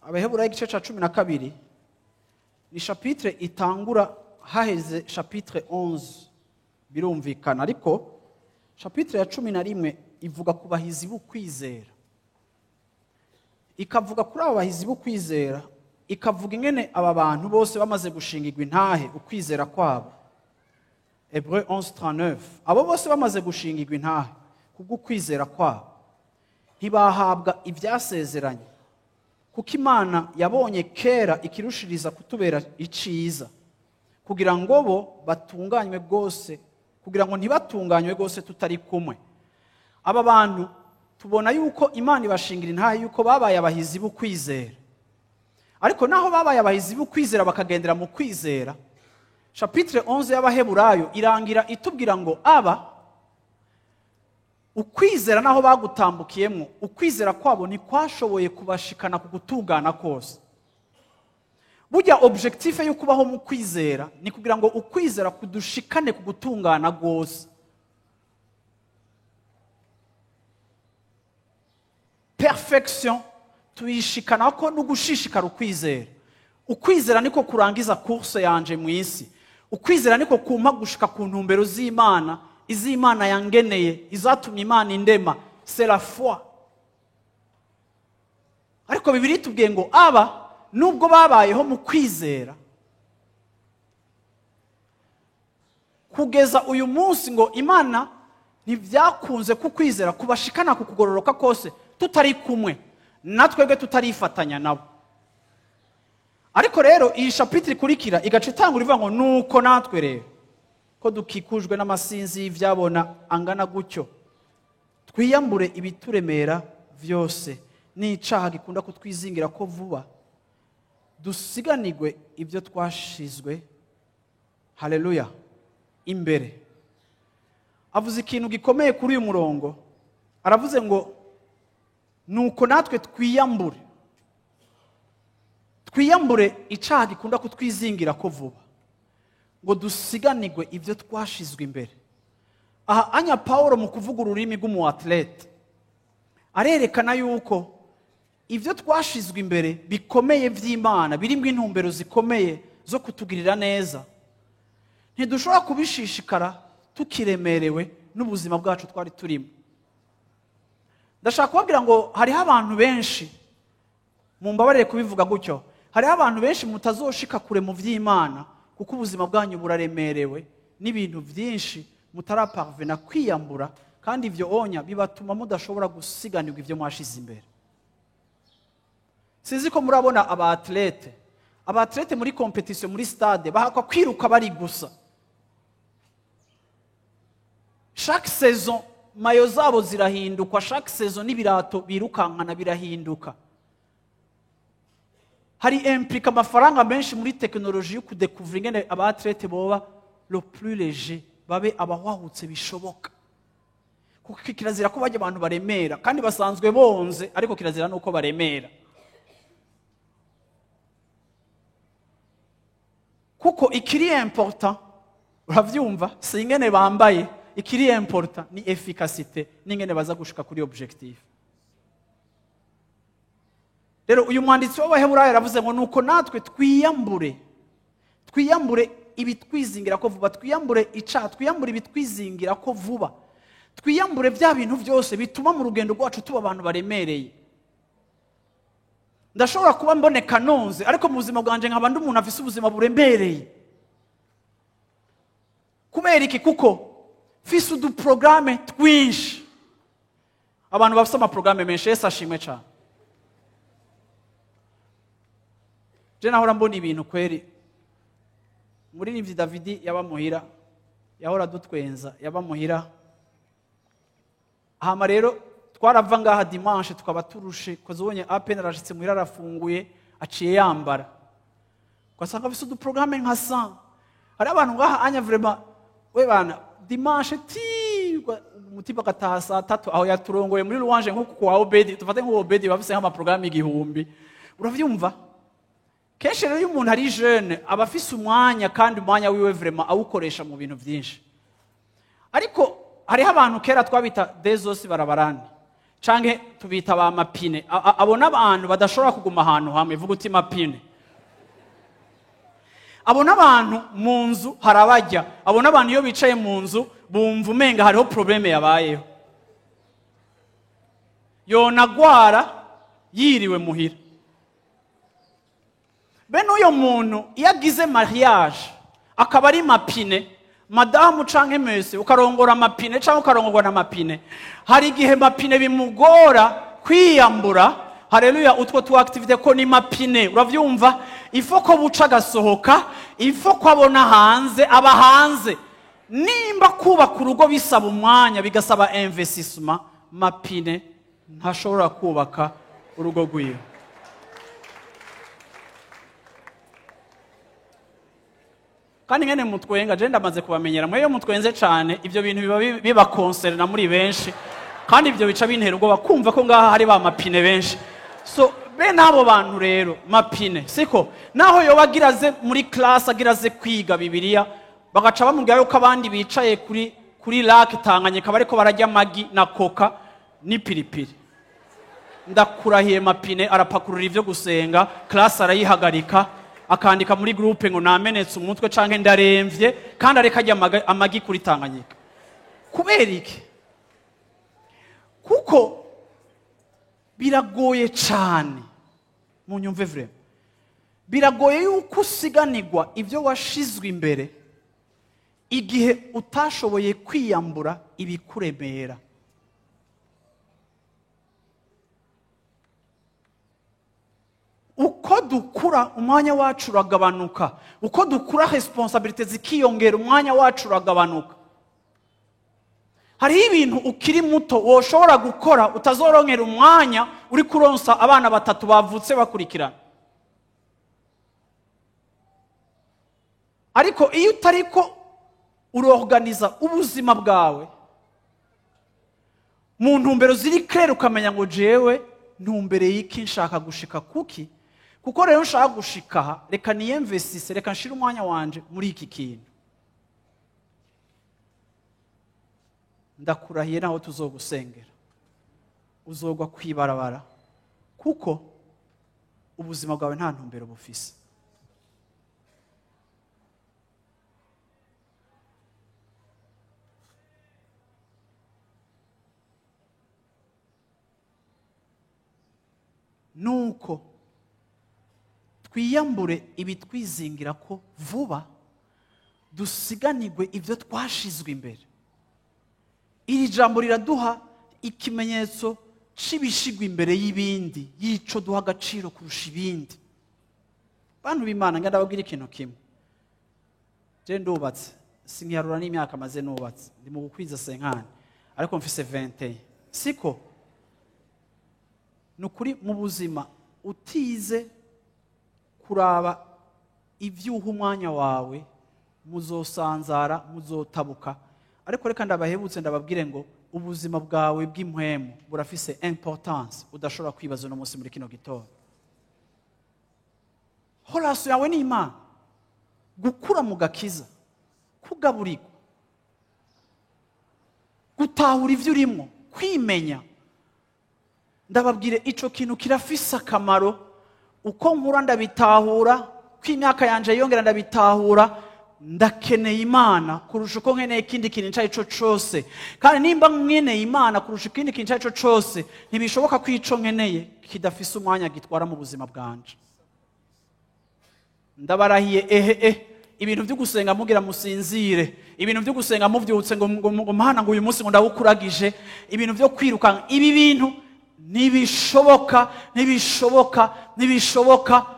Abaheburayo igice ca 12 ni chapitre itangura haheze chapitre 11, birumvikana, ariko chapitre ya 11 ivuga ku bahizi b'ukwizera. Ikavuga kuri abo bahizi b'ukwizera, ikavuga ingene aba bantu bose bamaze gushingirwa intahe ukwizera kwabo. Hébreux 11:39, abo bose bamaze gushingirwa intahe kubw'ukwizera kwabo, ntibahabwa ivyasezeranye, kuko Imana yabonye kera ikirushiriza kutubera iciza, kugira ngo bo batunganywe rwose, kugira ngo ntibatunganywe rwose tutari kumwe. Aba bantu tubona yuko Imana ibashingira intahe yuko babaye abahizi b'ukwizera. Ariko naho babaye abahizi b'ukwizera bakagendera mu kwizera, chapitre 11 y'Abaheburayo irangira itubwira ngo aba ukwizera naho bagutambukiyemo, ukwizera kwabo ntikwashoboye kubashikana ku gutungana kose. Burya objectif yo kubaho mu kwizera ni kugira ngo ukwizera kudushikane ku gutungana rwose. Perfection tuyishikana ko no gushishikara ukwizera. Ukwizera niko kurangiza course yanje mu isi. Ukwizera niko kumpa gushika ku ntumbero z'Imana, iz'Imana yangeneye, izatumye Imana indema, c'est la foi. Ariko Bibiliya itubwiye ngo aba nubwo babayeho mu kwizera kugeza uyu munsi, ngo Imana ntibyakunze kukwizera kubashikana ku kugororoka kose tutari kumwe natwebwe, tutarifatanya nabo. Ariko rero iyi chapitre ikurikira igaca itangura ivuga ngo nuko natwe rero ko dukikujwe n'amasinzi y'ivyabona angana gutyo, twiyambure ibituremera vyose n'icaha gikunda kutwizingira ko vuba, dusiganirwe ibyo twashizwe, haleluya, imbere. Avuze ikintu gikomeye kuri uyu murongo, aravuze ngo nuko natwe twiyambure, twiyambure icaha gikunda kutwizingira ko vuba, ngo dusiganirwe ibyo twashizwe imbere. Aha anya Paulo mu kuvuga ururimi rw'umu athlete arerekana yuko ibyo twashizwe imbere bikomeye vy'Imana, birimo intumbero zikomeye zo kutugirira neza, ntidushobora kubishishikara tukiremerewe n'ubuzima bwacu twari turimo. Ndashaka kubabwira ngo hariho abantu benshi, mumbabarire kubivuga gutyo, hariho abantu benshi mutazoshika kure mu vy'Imana kuko ubuzima bwanyu buraremerewe n'ibintu vyinshi mutaraparvena kwiyambura, kandi ivyo onya bibatuma mudashobora gusiganirwa ivyo mwashize imbere. Sinzi ko murabona aba athlete, aba athlete muri competition muri stade bahakwa kwiruka bari gusa. Chaque saison Maillots zabo zirahinduka chaque saison, n'ibirato birukankana birahinduka. Hari implique amafaranga menshi muri technologie yo kudécouvrir ingene aba athlètes boba le plus léger, babe abahwahutse bishoboka, kuko kirazira ko bajya abantu baremera kandi basanzwe bonze, ariko kirazira nuko baremera, kuko ikiri important, uravyumva, si ingene bambaye. Ikiri important ni efficacité n'ingene baza gushika kuri objectif. Rero uyu mwanditsi w'Abaheburayo yaravuze ngo nuko natwe twiyambure ibitwizingira ko vuba, twiyambure icaha, twiyambure ibitwizingira ko vuba, twiyambure bya bintu byose bituma mu rugendo rwacu tuba abantu baremereye. Ndashobora kuba mboneka nonze, ariko mu buzima bwanje nkaba ndi umuntu afise ubuzima buremereye. Kubera iki? Kuko mfise uduporogaramu twinshi. Abantu bafise amaporogaramu menshi, Yesu ashimwe cyane. Je nahora mbona ibintu kweri. Umuririmbyi Davidi yaba muhira, yahora dutwenza, yaba muhira. Hama rero twarava ngaha dimanche tukaba turushe, koze ubonye apene arashitse muhira, arafunguye, aciye yambara, ugasanga afise uduporogaramu nka sa. Hari abantu ngaha anya vraiment, we bana, dimanche ti umutima agataha saa 3, aho yaturongoye muri louange nko kwa Obedi. Tufate nk'uwo Obedi bafise nk'amaporogaramu 1000, uravyumva. Kenshi rero iyo umuntu ari jeune aba afise umwanya, kandi umwanya wiwe vraiment awukoresha mu bintu byinshi. Ariko hariho abantu kera twabita dezosi barabarani, canke tubita ba mapine. Abo n'abantu badashobora kuguma ahantu hamwe. Vuga uti mapine. Abo n'abantu mu nzu harabajya. Abo n'abantu iyo bicaye mu nzu bumva umenga hariho problème yabayeho, yonagwara yiriwe muhira. Bene uyo muntu iyo agize mariage akaba ari mapine, madamu canke mese ukarongora mapine canke ukarongorwa na mapine, hari igihe mapine bimugora kwiyambura, haleluya, utwo tu activités, ko ni mapine, uravyumva. Ifo ko buca agasohoka, ifo ko abona hanze, aba hanze. Nimba kubaka urugo bisaba umwanya, bigasaba investissement, mapine ntashobora kubaka urugo rwiwe. Kandi ngene mutwenga, je ndamaze kubamenyera. Mwe iyo mutwenze cane, ivyo bintu biba bibakonserna muri benshi, kandi ibyo bica bintera ubwoba kumva ko ngaha hari ba mapine benshi. So bene abo bantu rero mapine, siko naho yoba agira aze muri classe, agira aze kwiga Bibiliya, bagaca bamubwira yuko abandi bicaye kuri lac Tanganyika bariko bararya amagi na Coca n'ipiripiri, ndakurahiye, mapine arapakurura ivyo gusenga, classe arayihagarika, akandika muri groupe ngo namenetse umutwe canke ndaremvye, kandi areka arya amagi kuri Tanganyika. Kubera iki? Kuko biragoye cane, munyumve vraiment, biragoye yuko usiganirwa ibyo washizwe imbere igihe utashoboye kwiyambura ibikuremera. Uko dukura, umwanya wacu uragabanuka. Uko dukura, responsabilités zikiyongera, umwanya wacu uragabanuka. Hariho ibintu ukiri muto woshobora gukora utazoronkera umwanya uri kuronsa abana batatu bavutse bakurikirana. Ariko iyo utariko urorganiza ubuzima bwawe mu ntumbero ziri clair, ukamenya ngo jewe ntumbere y'iki, nshaka gushika kuki, kuko rero nshaka gushika aha, reka niyemvesise, reka nshire umwanya wanje muri iki kintu, ndakurahiye, naho tuzogusengera uzogwa kwibarabara, kuko ubuzima bwawe nta ntumbero bufise. Nuko twiyambure ibitwizingira ko vuba, dusiganirwe ibyo twashizwe imbere. Iri jambo riraduha ikimenyetso c'ibishigwa imbere y'ibindi, y'ico duha agaciro kurusha ibindi. Bantu b'Imana, ngenda ndababwira ikintu kimwe. Je ndubatse, sinkiyarura n'imyaka maze nubatse, ndi mu gukwiza 50. Ariko mfise 21. Siko? Ni ukuri mu buzima utize kuraba ivyuha umwanya wawe, muzosanzara, muzotabuka. Ariko reka ndabahebutse ndababwire ngo ubuzima bwawe bw'impwemu burafise importance udashobora kwibaza uno munsi muri kino gitondo. Relation yawe n'Imana, gukura mu gakiza, kugaburirwa, gutahura ivyo urimo, kwimenya. Ndababwire ico kintu kirafise akamaro. Uko nkura ndabitahura, ko imyaka yanje yongera ndabitahura, ndakeneye Imana kurusha uko nkeneye ikindi kintu icyo ari cyo cyose. Kandi nimba nkeneye Imana kurusha ikindi kintu icyo ari cyo cyose, ntibishoboka ko ico nkeneye kidafise umwanya gitwara mu buzima bwanje. Ndabarahiye ehe ibintu byo gusenga mugira musinzire, ibintu byo gusenga muvyutse ngo Mana ngo uyu munsi ngo ndawukuragije, ibintu byo kwirukanka, ibi bintu ntibishoboka, ntibishoboka, ntibishoboka.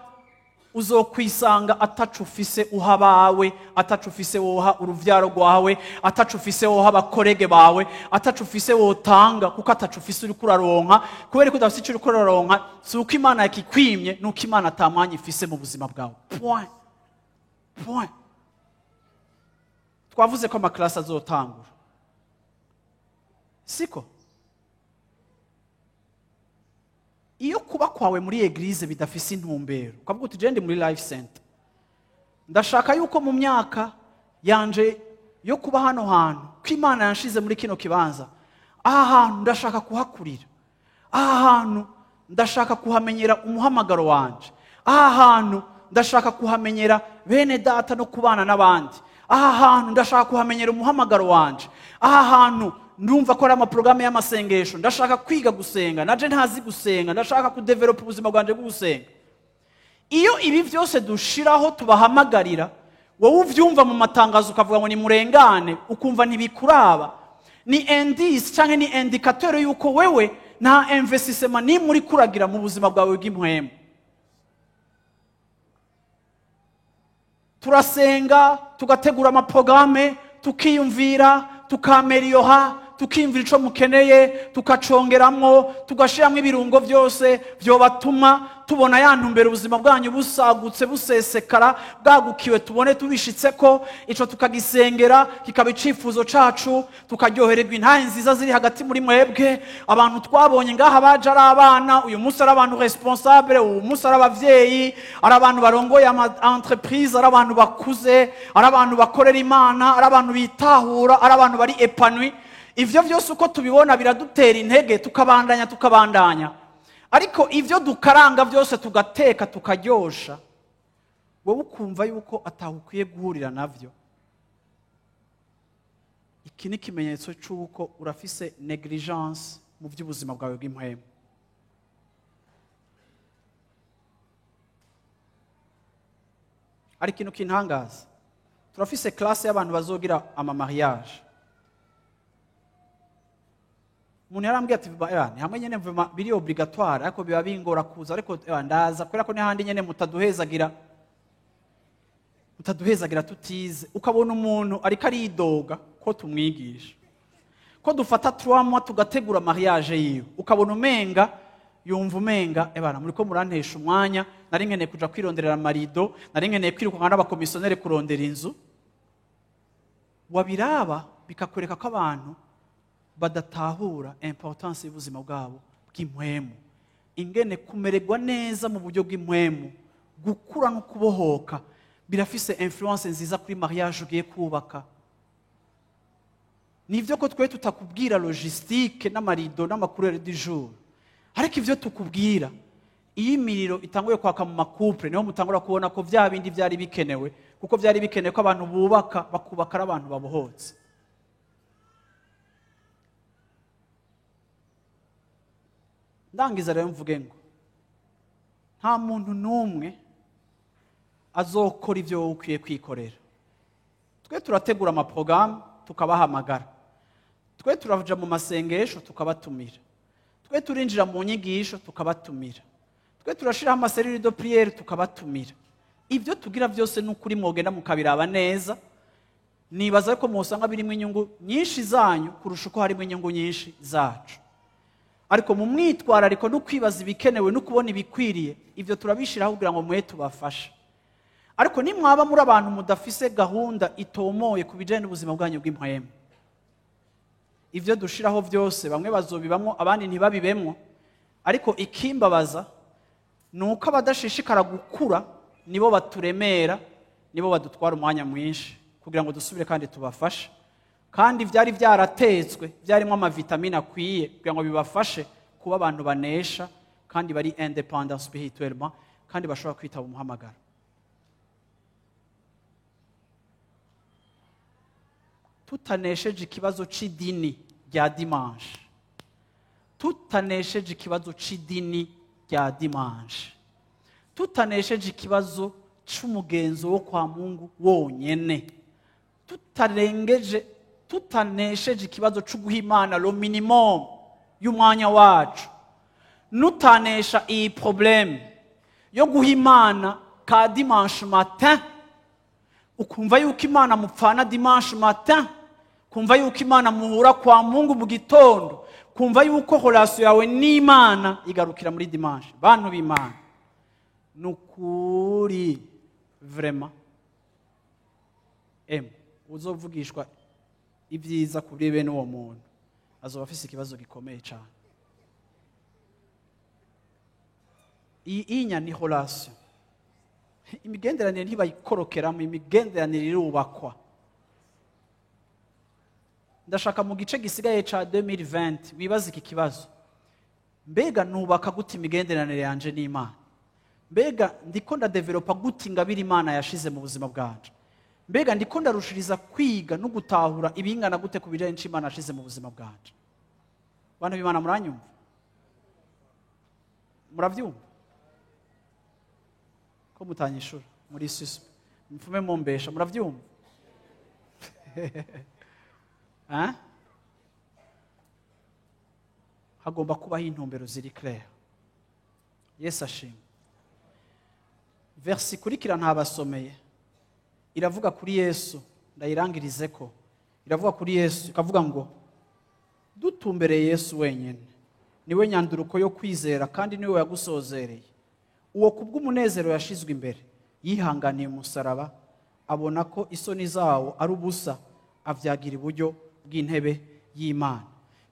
Uzokwisanga atacufise uha abawe, atacufise woha uruvyaro rwawe, atacufise woha abakorege bawe, atacufise wotanga, kuko atacufise uriko uraronka. Kubera ko udafise ico uriko uraronka, si uko Imana yakikwimye, ni uko Imana ata mwanya ifise mu buzima bwawe. Point. Point. Twavuze ko amaklasi azotangura, siko? Iyo kuba kwawe muri eglise bidafise intumbero, ukavuga uti je ndi muri life center, ndashaka yuko mu myaka yanje yo kuba hano hantu, ko Imana yanshize muri kino kibanza, aha hantu ndashaka kuhakurira, aha hantu ndashaka kuhamenyera umuhamagaro wanje, aha hantu ndashaka kuhamenyera bene data no kubana n'abandi, aha hantu ndashaka kuhamenyera umuhamagaro wanje, aha hantu ndumva ko ari amaprograme y'amasengesho, ndashaka kwiga gusenga, naje ntazi gusenga, ndashaka kudevelopa ubuzima bwanje bwo gusenga. Iyo ibi byose dushiraho tubahamagarira, wowe uvyumva mu matangazo ukavuga ngo nimurengane, ukumva ntibikuraba, ni indice canke ni indicateur yuko wewe nta investissement ni muri kuragira mu buzima bwawe bw'impwemu. Turasenga, tugategura amaprograme, tukiyumvira, tukameliyoha, tukiyumvira ico mukeneye, tukacongeramwo, tugashiramwo ibirungo byose vyobatuma tubona ya ntumbero ubuzima bwanyu busagutse, busesekara, bwagukiwe, tubone tubishitseko, ico tukagisengera kikaba icifuzo cacu, tukaryohererwa intahe nziza ziri hagati muri mwebwe. Abantu twabonye ngaha baje ari abana, uyu munsi ari abantu responsable, uyu munsi ari abavyeyi, ari abantu barongoye ama entreprise, ari abantu bakuze, ari abantu bakorera Imana, ari abantu bitahura, ari abantu bari épanoui. Ivyo vyose uko tubibona biradutera intege, tukabandanya, tukabandanya. Ariko ivyo dukaranga vyose tugateka tukaryosha, wowe ukumva yuko atahukwiye guhurira navyo. Iki ni ikimenyetso c'uko urafise negligence mu by'ubuzima bwawe bw'impwemu. Ari ikintu kintangaza, turafise classe y'abantu bazogira ama mariage. Umuntu yarambwiye ati, ni hamwe nyene mvuma biri obligatoire, ariko biba bingora kuza, ariko ndaza kubera ko n'ahandi nyene mutaduhezagira tutize. Ukabona umuntu ariko aridoga ko tumwigisha, ko dufata 3 mois tugategura mariage yiwe, ukabona umenga yumva umenga ebana muri ko murantesha umwanya, nari nkeneye kuja kwironderera amarido, nari nkeneye kwirukanka n'abakomisiyoneri kurondera inzu. Wabiraba bikakwereka ko abantu badatahura importance y'ubuzima bwabo bw'impwemu, ingene kumererwa neza mu buryo bw'impwemu, gukura no kubohoka birafise influence nziza kuri mariage ugiye kubaka. Nivyo ko twe tutakubwira logistique n'amarido n'amacouleur du jour, ariko ivyo tukubwira, iyo imiriro itanguye kwaka mu macouple, niho mutangura kubona ko vya bindi vyari bikenewe, kuko vyari bikenewe ko abantu bubaka, bakubaka ari abantu babohotse. Ndangiza rero mvuge ngo nta muntu n'umwe azokora ivyo wowe ukwiye kwikorera. Twe turategura amaprograme tukabahamagara, twe turaja mu masengesho tukabatumira, twe turinjira mu nyigisho tukabatumira, twe turashiraho amaserire de prière tukabatumira. Ivyo tugira vyose n'ukuri mwogenda mukabiraba neza. Nibaza ko musanga birimo inyungu nyinshi zanyu kurusha uko harimo inyungu nyinshi zacu. Ariko mu mwitwarariko no kwibaza ibikenewe no kubona ibikwiriye, ibyo turabishiraho kugira ngo mwe tubafashe. Ariko nimwaba muri abantu mudafise gahunda itomoye ku bijanye n'ubuzima bwanyu bw'impwemu, ivyo dushiraho byose bamwe bazobibamwo abandi ntibabibemwo. Ariko ikimbabaza nuko abadashishikara gukura nibo baturemera, nibo badutwara umwanya mwinshi kugira ngo dusubire kandi tubafashe. Kandi byari byaratetswe, byarimo amavitamine akwiye kugira ngo bibafashe kuba abantu banesha kandi bari independent spirituellement kandi bashobora kwitaba umuhamagaro. Tutanesheje ikibazo c'idini rya dimanche, tutanesheje ikibazo c'idini rya dimanche, tutanesheje ikibazo c'umugenzo wo kwa Mungu wonyene, tutanesheje ikibazo c'uguha Imana lo minimum y'umwanya wacu, nutanesha iyi problème yo guha Imana ka dimanche matin, ukumva yuko Imana mupfana dimanche matin, kumva yuko Imana muhura kwa Mungu mu gitondo, kumva yuko relation yawe n'Imana igarukira muri dimanche. Bantu b'Imana, nukuri vraiment uzovugishwa ibyiza kuri bene uwo muntu azoba afise ikibazo gikomeye cyane. Iyi inya ni relation, imigenderanire ntibayikorokeramo, imigenderanire irubakwa. Ndashaka mu gice gisigaye ca 2020 wibaze iki kibazo: mbega nubaka gute imigenderanire yanje n'Imana? Mbega ndiko ndadevelopa gute ingabire Imana yashize mu buzima bwanje? Mbega ndiko ndarushiriza kwiga no gutahura ibingana gute ku bijanye n'Imana yashize mu buzima bwanje? Bantu b'Imana, muranyumva? Muravyumva ko mutanyishura muri suspect, mfume mumbesha, muravyumva? Hein? Hagomba kubaho intumbero ziri claire. Yesu ashimwe. Verse ikurikira ntabasomeye iravuga kuri Yesu, ndayirangirize ko iravuga kuri Yesu, ikavuga ngo dutumbereye Yesu wenyine, niwe nyanduruko yo kwizera kandi niwe yagusozereye. Uwo kubw'umunezero yashizwe imbere yihanganiye umusaraba, abona ko isoni zawo ari ubusa, avyagira iburyo bw'intebe y'Imana.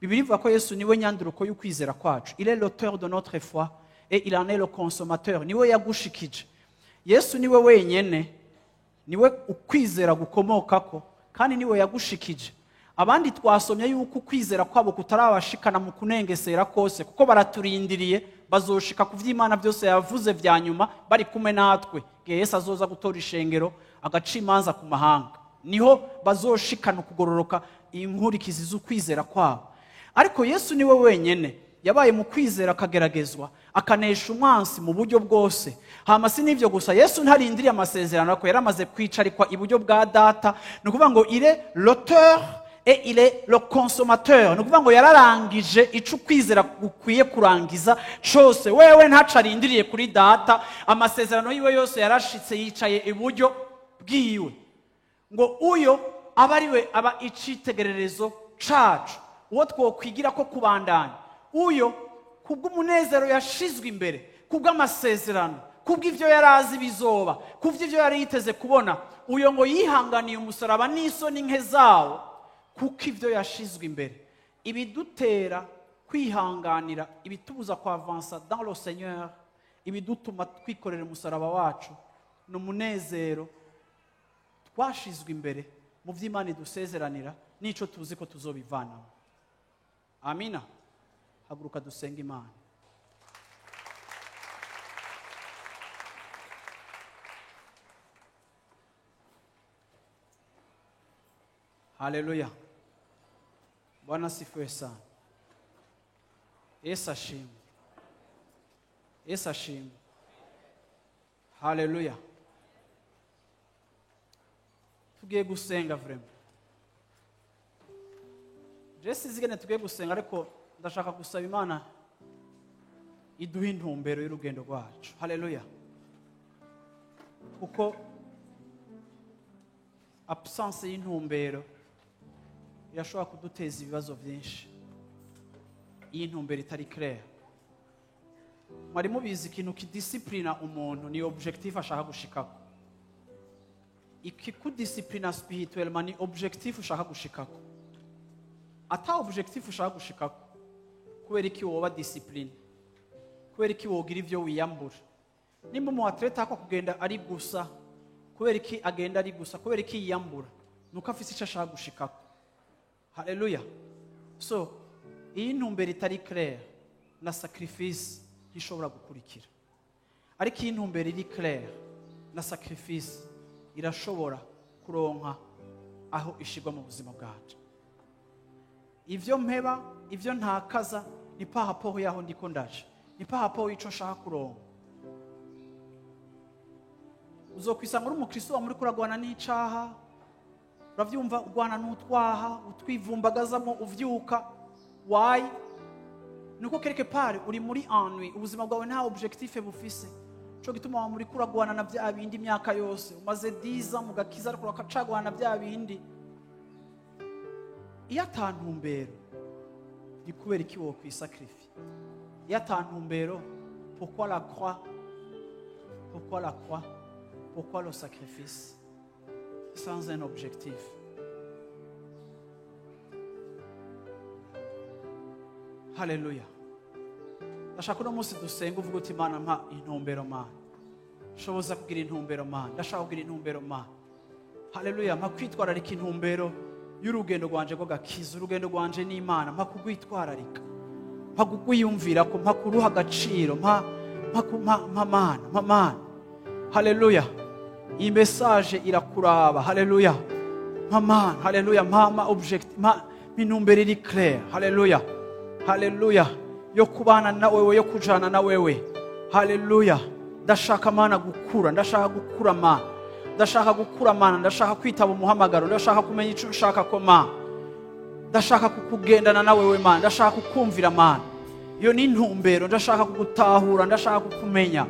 Bibiliya ivuga ko Yesu niwe nyanduruko y'ukwizera kwacu. Il est l'auteur de notre foi et il en est le consommateur. Niwe yagushikije. Yesu niwe wenyene, niwe ukwizera gukomokako kandi niwe yagushikije. Abandi twasomye yuko ukwizera kwabo kutarabashikana mu kunengesera kose, kuko baraturindiriye bazoshika ku vy'Imana byose yavuze vya nyuma bari kumwe natwe. Igihe Yesu azoza gutora ishengero agaca imanza ku mahanga, niho bazoshikana ukugororoka inkurikizi z'ukwizera kwabo. Ariko Yesu niwe wenyene yabaye mu kwizera akageragezwa, akanesha umwansi mu buryo bwose. Hama si n'ivyo gusa, Yesu ntarindiriye amasezerano ko yaramaze kwicarikwa iburyo bwa Data. Ni ukuvuga ngo il est l'auteur et il est le consommateur. Ni ukuvuga ngo yararangije ico ukwizera gukwiye kurangiza cose. Wewe ntaco arindiriye kuri Data, amasezerano yiwe yose yarashitse, yicaye iburyo bwiwe. Ngo uyo aba ariwe aba icitegererezo cacu, uwo twokwigira ko kubandanya. Uyo kubw'umunezero yashizwe imbere, kubw'amasezerano, kubw'ivyo yarazi bizoba, kubw'ivyo yari yiteze kubona, uyo ngo yihanganiye umusaraba n'isoni nke zawo, kuko ivyo yashizwe imbere. Ibidutera kwihanganira, ibitubuza kwavansa dans le Seigneur, ibidutuma twikorera umusaraba wacu, ni umunezero twashizwe imbere mu vy'Imana idusezeranira n'ico tuzi ko tuzobivanamo. Amina. Haguruka dusenge Imana. Haleluya. Bwana asifiwe sana. Yesu ashimwe. Yesu ashimwe. Haleluya. Tugiye gusenga vraiment. Je sizigene tugiye gusenga, ariko ndashaka gusaba Imana iduhe intumbero y'urugendo rwacu. Haleluya. Kuko Absence y'intumbero irashobora kuduteza ibibazo byinshi iyo intumbero itari claire. Mwari mubizi, ikintu kidisciplina umuntu ni objectif ashaka gushikako. Ikikudisciplina spirituellement ni objectif ushaka gushikako. Ata objectif ushaka gushikako, kubera iki woba discipline? Kubera iki wogira ivyo wiyambura? Nimba umu athlète ako kugenda ari gusa, kubera iki agenda ari gusa? Kubera iki yiyambura? Nuko afise icyo ashaka gushikako. Haleluya. So iyi ntumbero itari claire, na sacrifice ntishobora gukurikira. Ariko iyi ntumbero iri claire, na sacrifice irashobora kuronka aho ishigwa mu buzima bwacu. Ivyo mpeba, ivyo ntakaza, ni par rapport yaho ndiko ndaje, ni par rapport y'ico nshaka kuronka. Uzokwisanga uri umukristo wa muri kuragwana n'icaha, uravyumva, ugwana n'utwaha utwivumbagazamo uvyuka. Why? Nuko quelque part uri muri ennui, ubuzima bwawe nta objectif bufise. Cyo gituma wa muri kuragwana na bya bindi imyaka yose. Umaze 10 ans mu gakiza, ariko urakacagwana na bya bindi. Iyo atantumbero, ni kubera iki wo kwisacrifice? Iyo atantumbero, pourquoi la croix? Pourquoi la croix? Pourquoi le sacrifice sans un objectif? Haleluya. Ndashaka uno munsi dusenga, uvuga uti: "Mana, mpa intumbero. Mana, shoboza kugira intumbero. Mana, ndashaka kugira intumbero. Mana, haleluya, mpa kwitwararika intumbero y'urugendo rwanje rw'agakiza, urugendo rwanje n'Imana. Mpa kugwitwararika, mpa kugwiyumvira ko, mpa kuruha agaciro, mpa mpa mpa mpa Mana, mpa Mana." Haleluya. Iyi message irakuraba. Haleluya. Mpa Mana, haleluya, mpa ma objectif, mpa intumbero iri claire. Haleluya, haleluya, yo kubana na wewe, yo kujana na wewe. Haleluya. Ndashaka Mana gukura, ndashaka gukura Mana, ndashaka gukura Mana, ndashaka kwitaba umuhamagaro, ndashaka kumenya icyo ushaka ko Mana, ndashaka kukugendana na wewe Mana, ndashaka kukumvira Mana. Iyo ni intumbero. Ndashaka kugutahura, ndashaka kukumenya.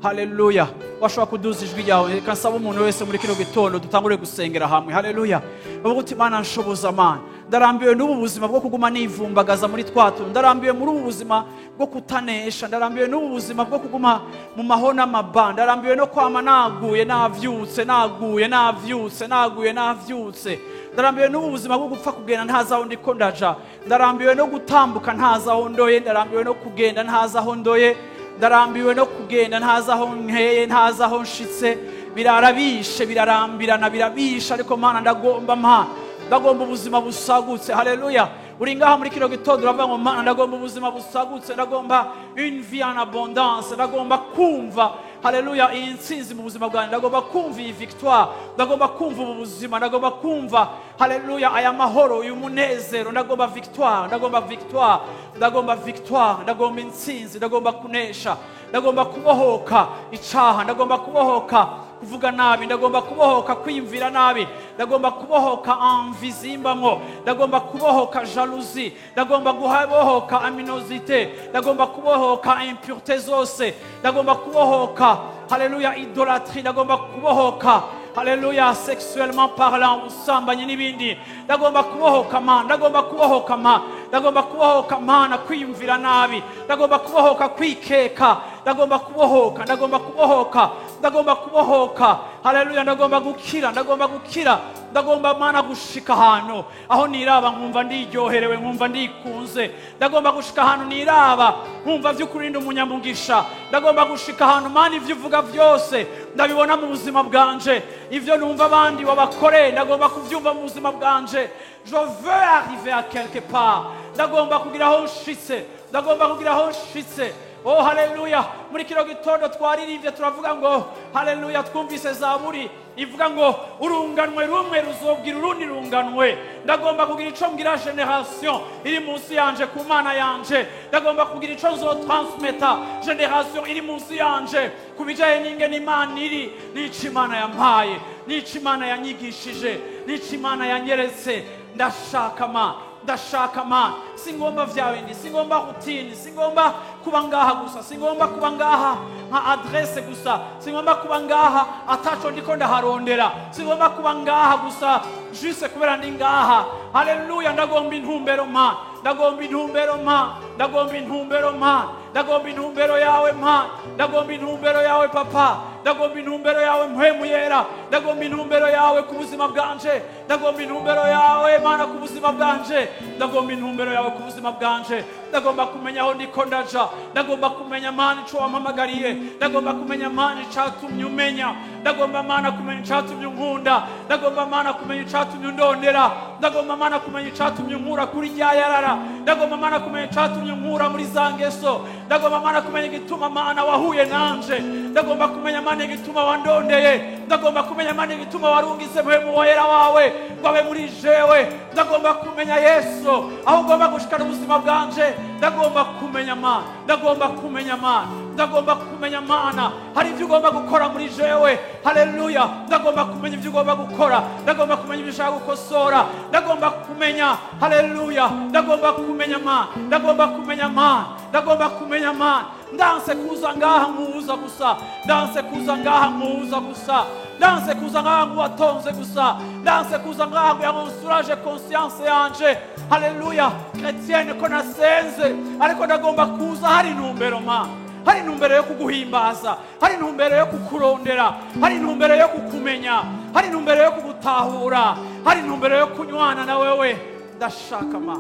Haleluya. Washobora kuduza ijwi ryawe. Reka nsaba umuntu wese muri kino gitondo dutangure gusengera hamwe. Haleluya. Bavuga uti: "Mana, nshoboza. Mana, ndarambiwe n'ubu buzima bwo kuguma nivumbagaza muri twa tuntu. Ndarambiwe muri ubu buzima bwo kutanesha. Ndarambiwe n'ubu buzima bwo kuguma mu maho n'amaba. Ndarambiwe no kwama naguye, navyutse, naguye, navyutse, naguye, navyutse. Ndarambiwe n'ubu buzima bwo gupfa kugenda ntazi aho ndiko ndaja. Ndarambiwe no gutambuka ntazi aho ndoye. Ndarambiwe no kugenda ntazi aho ndoye. Ndarambiwe no kugenda ntazi aho nkeye, ntazi aho nshitse. Birarabishe, birarambirana, birabisha. Ariko Mana, ndagomba, Mana, ndagomba ubuzima busagutse." Haleluya. Uri ngaha muri kino gitondo, uravuga ngo: "Mana, ndagomba ubuzima busagutse, ndagomba une vie en abondance, ndagomba kumva, haleluya, iyi ntsinzi mu buzima bwanjye, ndagomba kumva iyi victoire, ndagomba kumva ubu buzima, ndagomba kumva, haleluya, aya mahoro, uyu munezero. Ndagomba victoire, ndagomba victoire, ndagomba victoire, ndagomba intsinzi, ndagomba kunesha, ndagomba kubohoka icaha, ndagomba kubohoka kuvuga nabi, ndagomba kubohoka kwiyumvira nabi, ndagomba kubohoka envie zimbamwo, ndagomba kubohoka jalousie, ndagomba kubohoka animosité, ndagomba kubohoka impureté zose, ndagomba kubohoka, haleluya, idolâtrie, ndagomba kubohoka, haleluya, sexuellement parlant, ubusambanyi n'ibindi. Ndagomba kubohoka Mana, ndagomba kubohoka Mana, ndagomba kubohoka Mana kwiyumvira nabi, ndagomba kubohoka kwikeka, ndagomba kubohoka, ndagomba kubohoka, ndagomba kubohoka. Haleluya. Ndagomba gukira, ndagomba gukira, ndagomba Mana gushika ahantu aho niraba nkumva ndiryoherewe, nkumva ndikunze. Ndagomba gushika ahantu niraba nkumva vy'ukuri ndi umunyamugisha. Ndagomba gushika ahantu Mana ivyo uvuga vyose ndabibona mu buzima bwanje, ivyo numva abandi babakoreye ndagomba kuvyumva mu buzima bwanje. Je veux arriver à quelque part. Ndagomba kugira aho nshitse, ndagomba kugira aho nshitse." Oh, haleluya. Muri kino gitondo twaririmbye, turavuga ngo, haleluya, twumvise zaburi ivuga ngo urunganwe rumwe ruzobwira urundi runganwe. Ndagomba kugira ico mbwira génération iri munsi yanje ku Mana yanje. Ndagomba kugira ico nzotransmeta génération iri munsi yanje ku bijanye n'ingene Imana iri, n'ico Imana yampaye, n'ico Imana yanyigishije, n'ico Imana yanyeretse. Ndashaka Ma, ndashaka Ma." Singomba vya bindi, singomba routine, singomba kuba ngaha gusa, singomba kuba ngaha nka adresse gusa, singomba kuba ngaha ataco ndiko ndaharondera, singomba kuba ngaha gusa juste kubera ndi ngaha. Haleluya. Ndagomba intumbero ma, ndagomba intumbero ma, ndagomba intumbero ma, ndagomba intumbero yawe ma, ndagomba intumbero yawe Papa, ndagomba intumbero yawe Mpwemu Yera, ndagomba intumbero yawe ku buzima bwanje, ndagomba intumbero yawe Mana ku buzima bwanje, ndagomba intumbero yawe ku buzima bwanje. Ndagomba kumenya aho ndiko ndaja, ndagomba kumenya Mana ico wampamagariye, ndagomba kumenya Mana icatumye umenya, ndagomba Mana kumenya icatumye unkunda, ndagomba Mana kumenya icatumye undondera, ndagomba Mana kumenya icatumye unkura kuri rya yarara, ndagomba Mana kumenya icatumye unkura muri za ngeso, ndagomba Mana kumenya igituma Mana wahuye nanje, ndagomba kumenya Mana igituma wandondeye, ndagomba kumenya Mana igituma warungitse Mpwemu Wera wawe ngo abe muri jewe, ndagomba kumenya Yesu aho ugomba gushikana ubuzima bwanje, ndagomba kumenya Mana, ndagomba kumenya Mana, ndagomba kumenya Mana hari ibyo ugomba gukora muri jewe. Haleluya. Ndagomba kumenya ibyo ugomba gukora, ndagomba kumenya ibyo ushaka gukosora, ndagomba kumenya. Haleluya. Ndagomba kumenya Mana, ndagomba kumenya Mana, ndagomba kumenya Mana. Ndanse kuza ngaha nkuza gusa, ndanse kuza ngaha nkuza gusa, ndanse kuza ngaha nkuwatonze gusa, ndanse kuza ngaha kugira ngo nsuraje conscience yanje. Haleluya. Chrétienne ko nasenze, ariko ndagomba kuza hari intumbero ma, hari intumbero yo kuguhimbaza, hari intumbero yo kukurondera, hari intumbero yo kukumenya, hari intumbero yo kugutahura, hari intumbero yo kunywana na wewe. Ndashaka ma,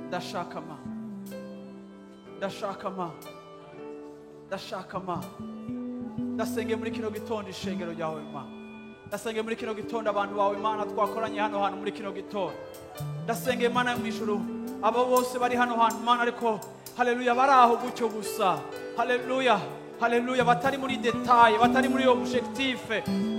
ndashaka ma, ndashaka ma, ndashaka ma. Ndasenge muri kino gitondo ishengero ryawe ma, ndasenge muri kino gitondo abantu bawe Mana twakoranye hano hantu muri kino gitondo. Ndasenge Mana yo mu ijuru abo bose bari hano hantu Mana, ariko haleluya bari aho gutyo gusa. Haleluya, haleluya, batari muri détail, batari muri objectif,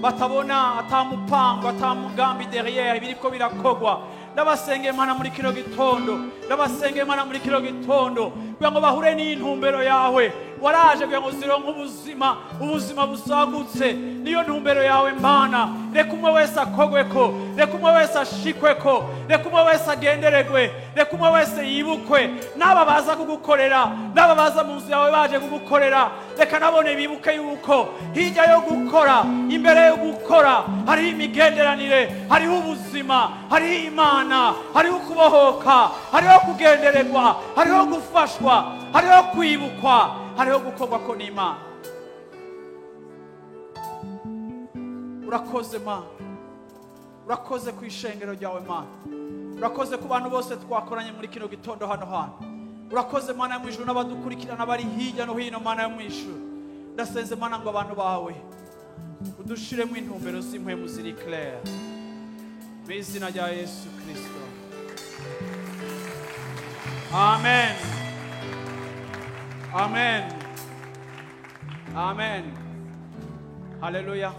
batabona atamupango atamugambi derrière ibiriko birakogwa. Ndabasenge Mana muri kino gitondo, ndabasenge Mana muri kino gitondo kugira ngo bahure n'intumbero yawe. Waraje kugira ngo zironke ubuzima, ubuzima busagutse, niyo ntumbero yawe Mana. Reka umwe wese akogweko, reka umwe wese ashikweko, reka umwe wese agenderegwe, reka umwe wese yibukwe. N'aba baza kugukorera, n'aba baza mu nzu yawe baje kugukorera, reka nabone bibuke yuko hirya yo gukora, imbere yo gukora hariho imigenderanire, hariho ubuzima, hariho Imana, hariho kubohoka, hariho kugendererwa, hariho gufashwa, hariho kwibukwa, hariho gukorwa ko n'Imana. Urakoze Mana, urakoze ku ishengero ryawe Mana, urakoze ku bantu bose twakoranye muri kino gitondo hano hantu. Urakoze Mana yo mu ijuru n'abadukurikirana bari hirya no hino Mana yo mu ijuru. Ndasenze Mana ngo abantu bawe udushiremo intumbero z'impwemu ziri claire, mu izina rya Yesu Kristo, amen, amen, amen. Haleluya.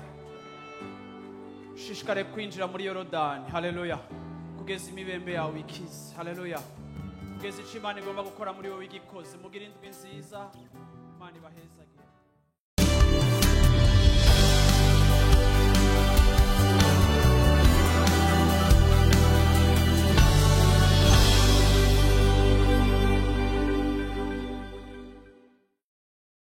Ushishikare kwinjira muri Yorodani. Haleluya. Kugeza imibembe yawe ikize. Haleluya. Kugeza ico Imana igomba gukora muri wowe igikoze. Mugire indwi nziza, Imana ibahezagire.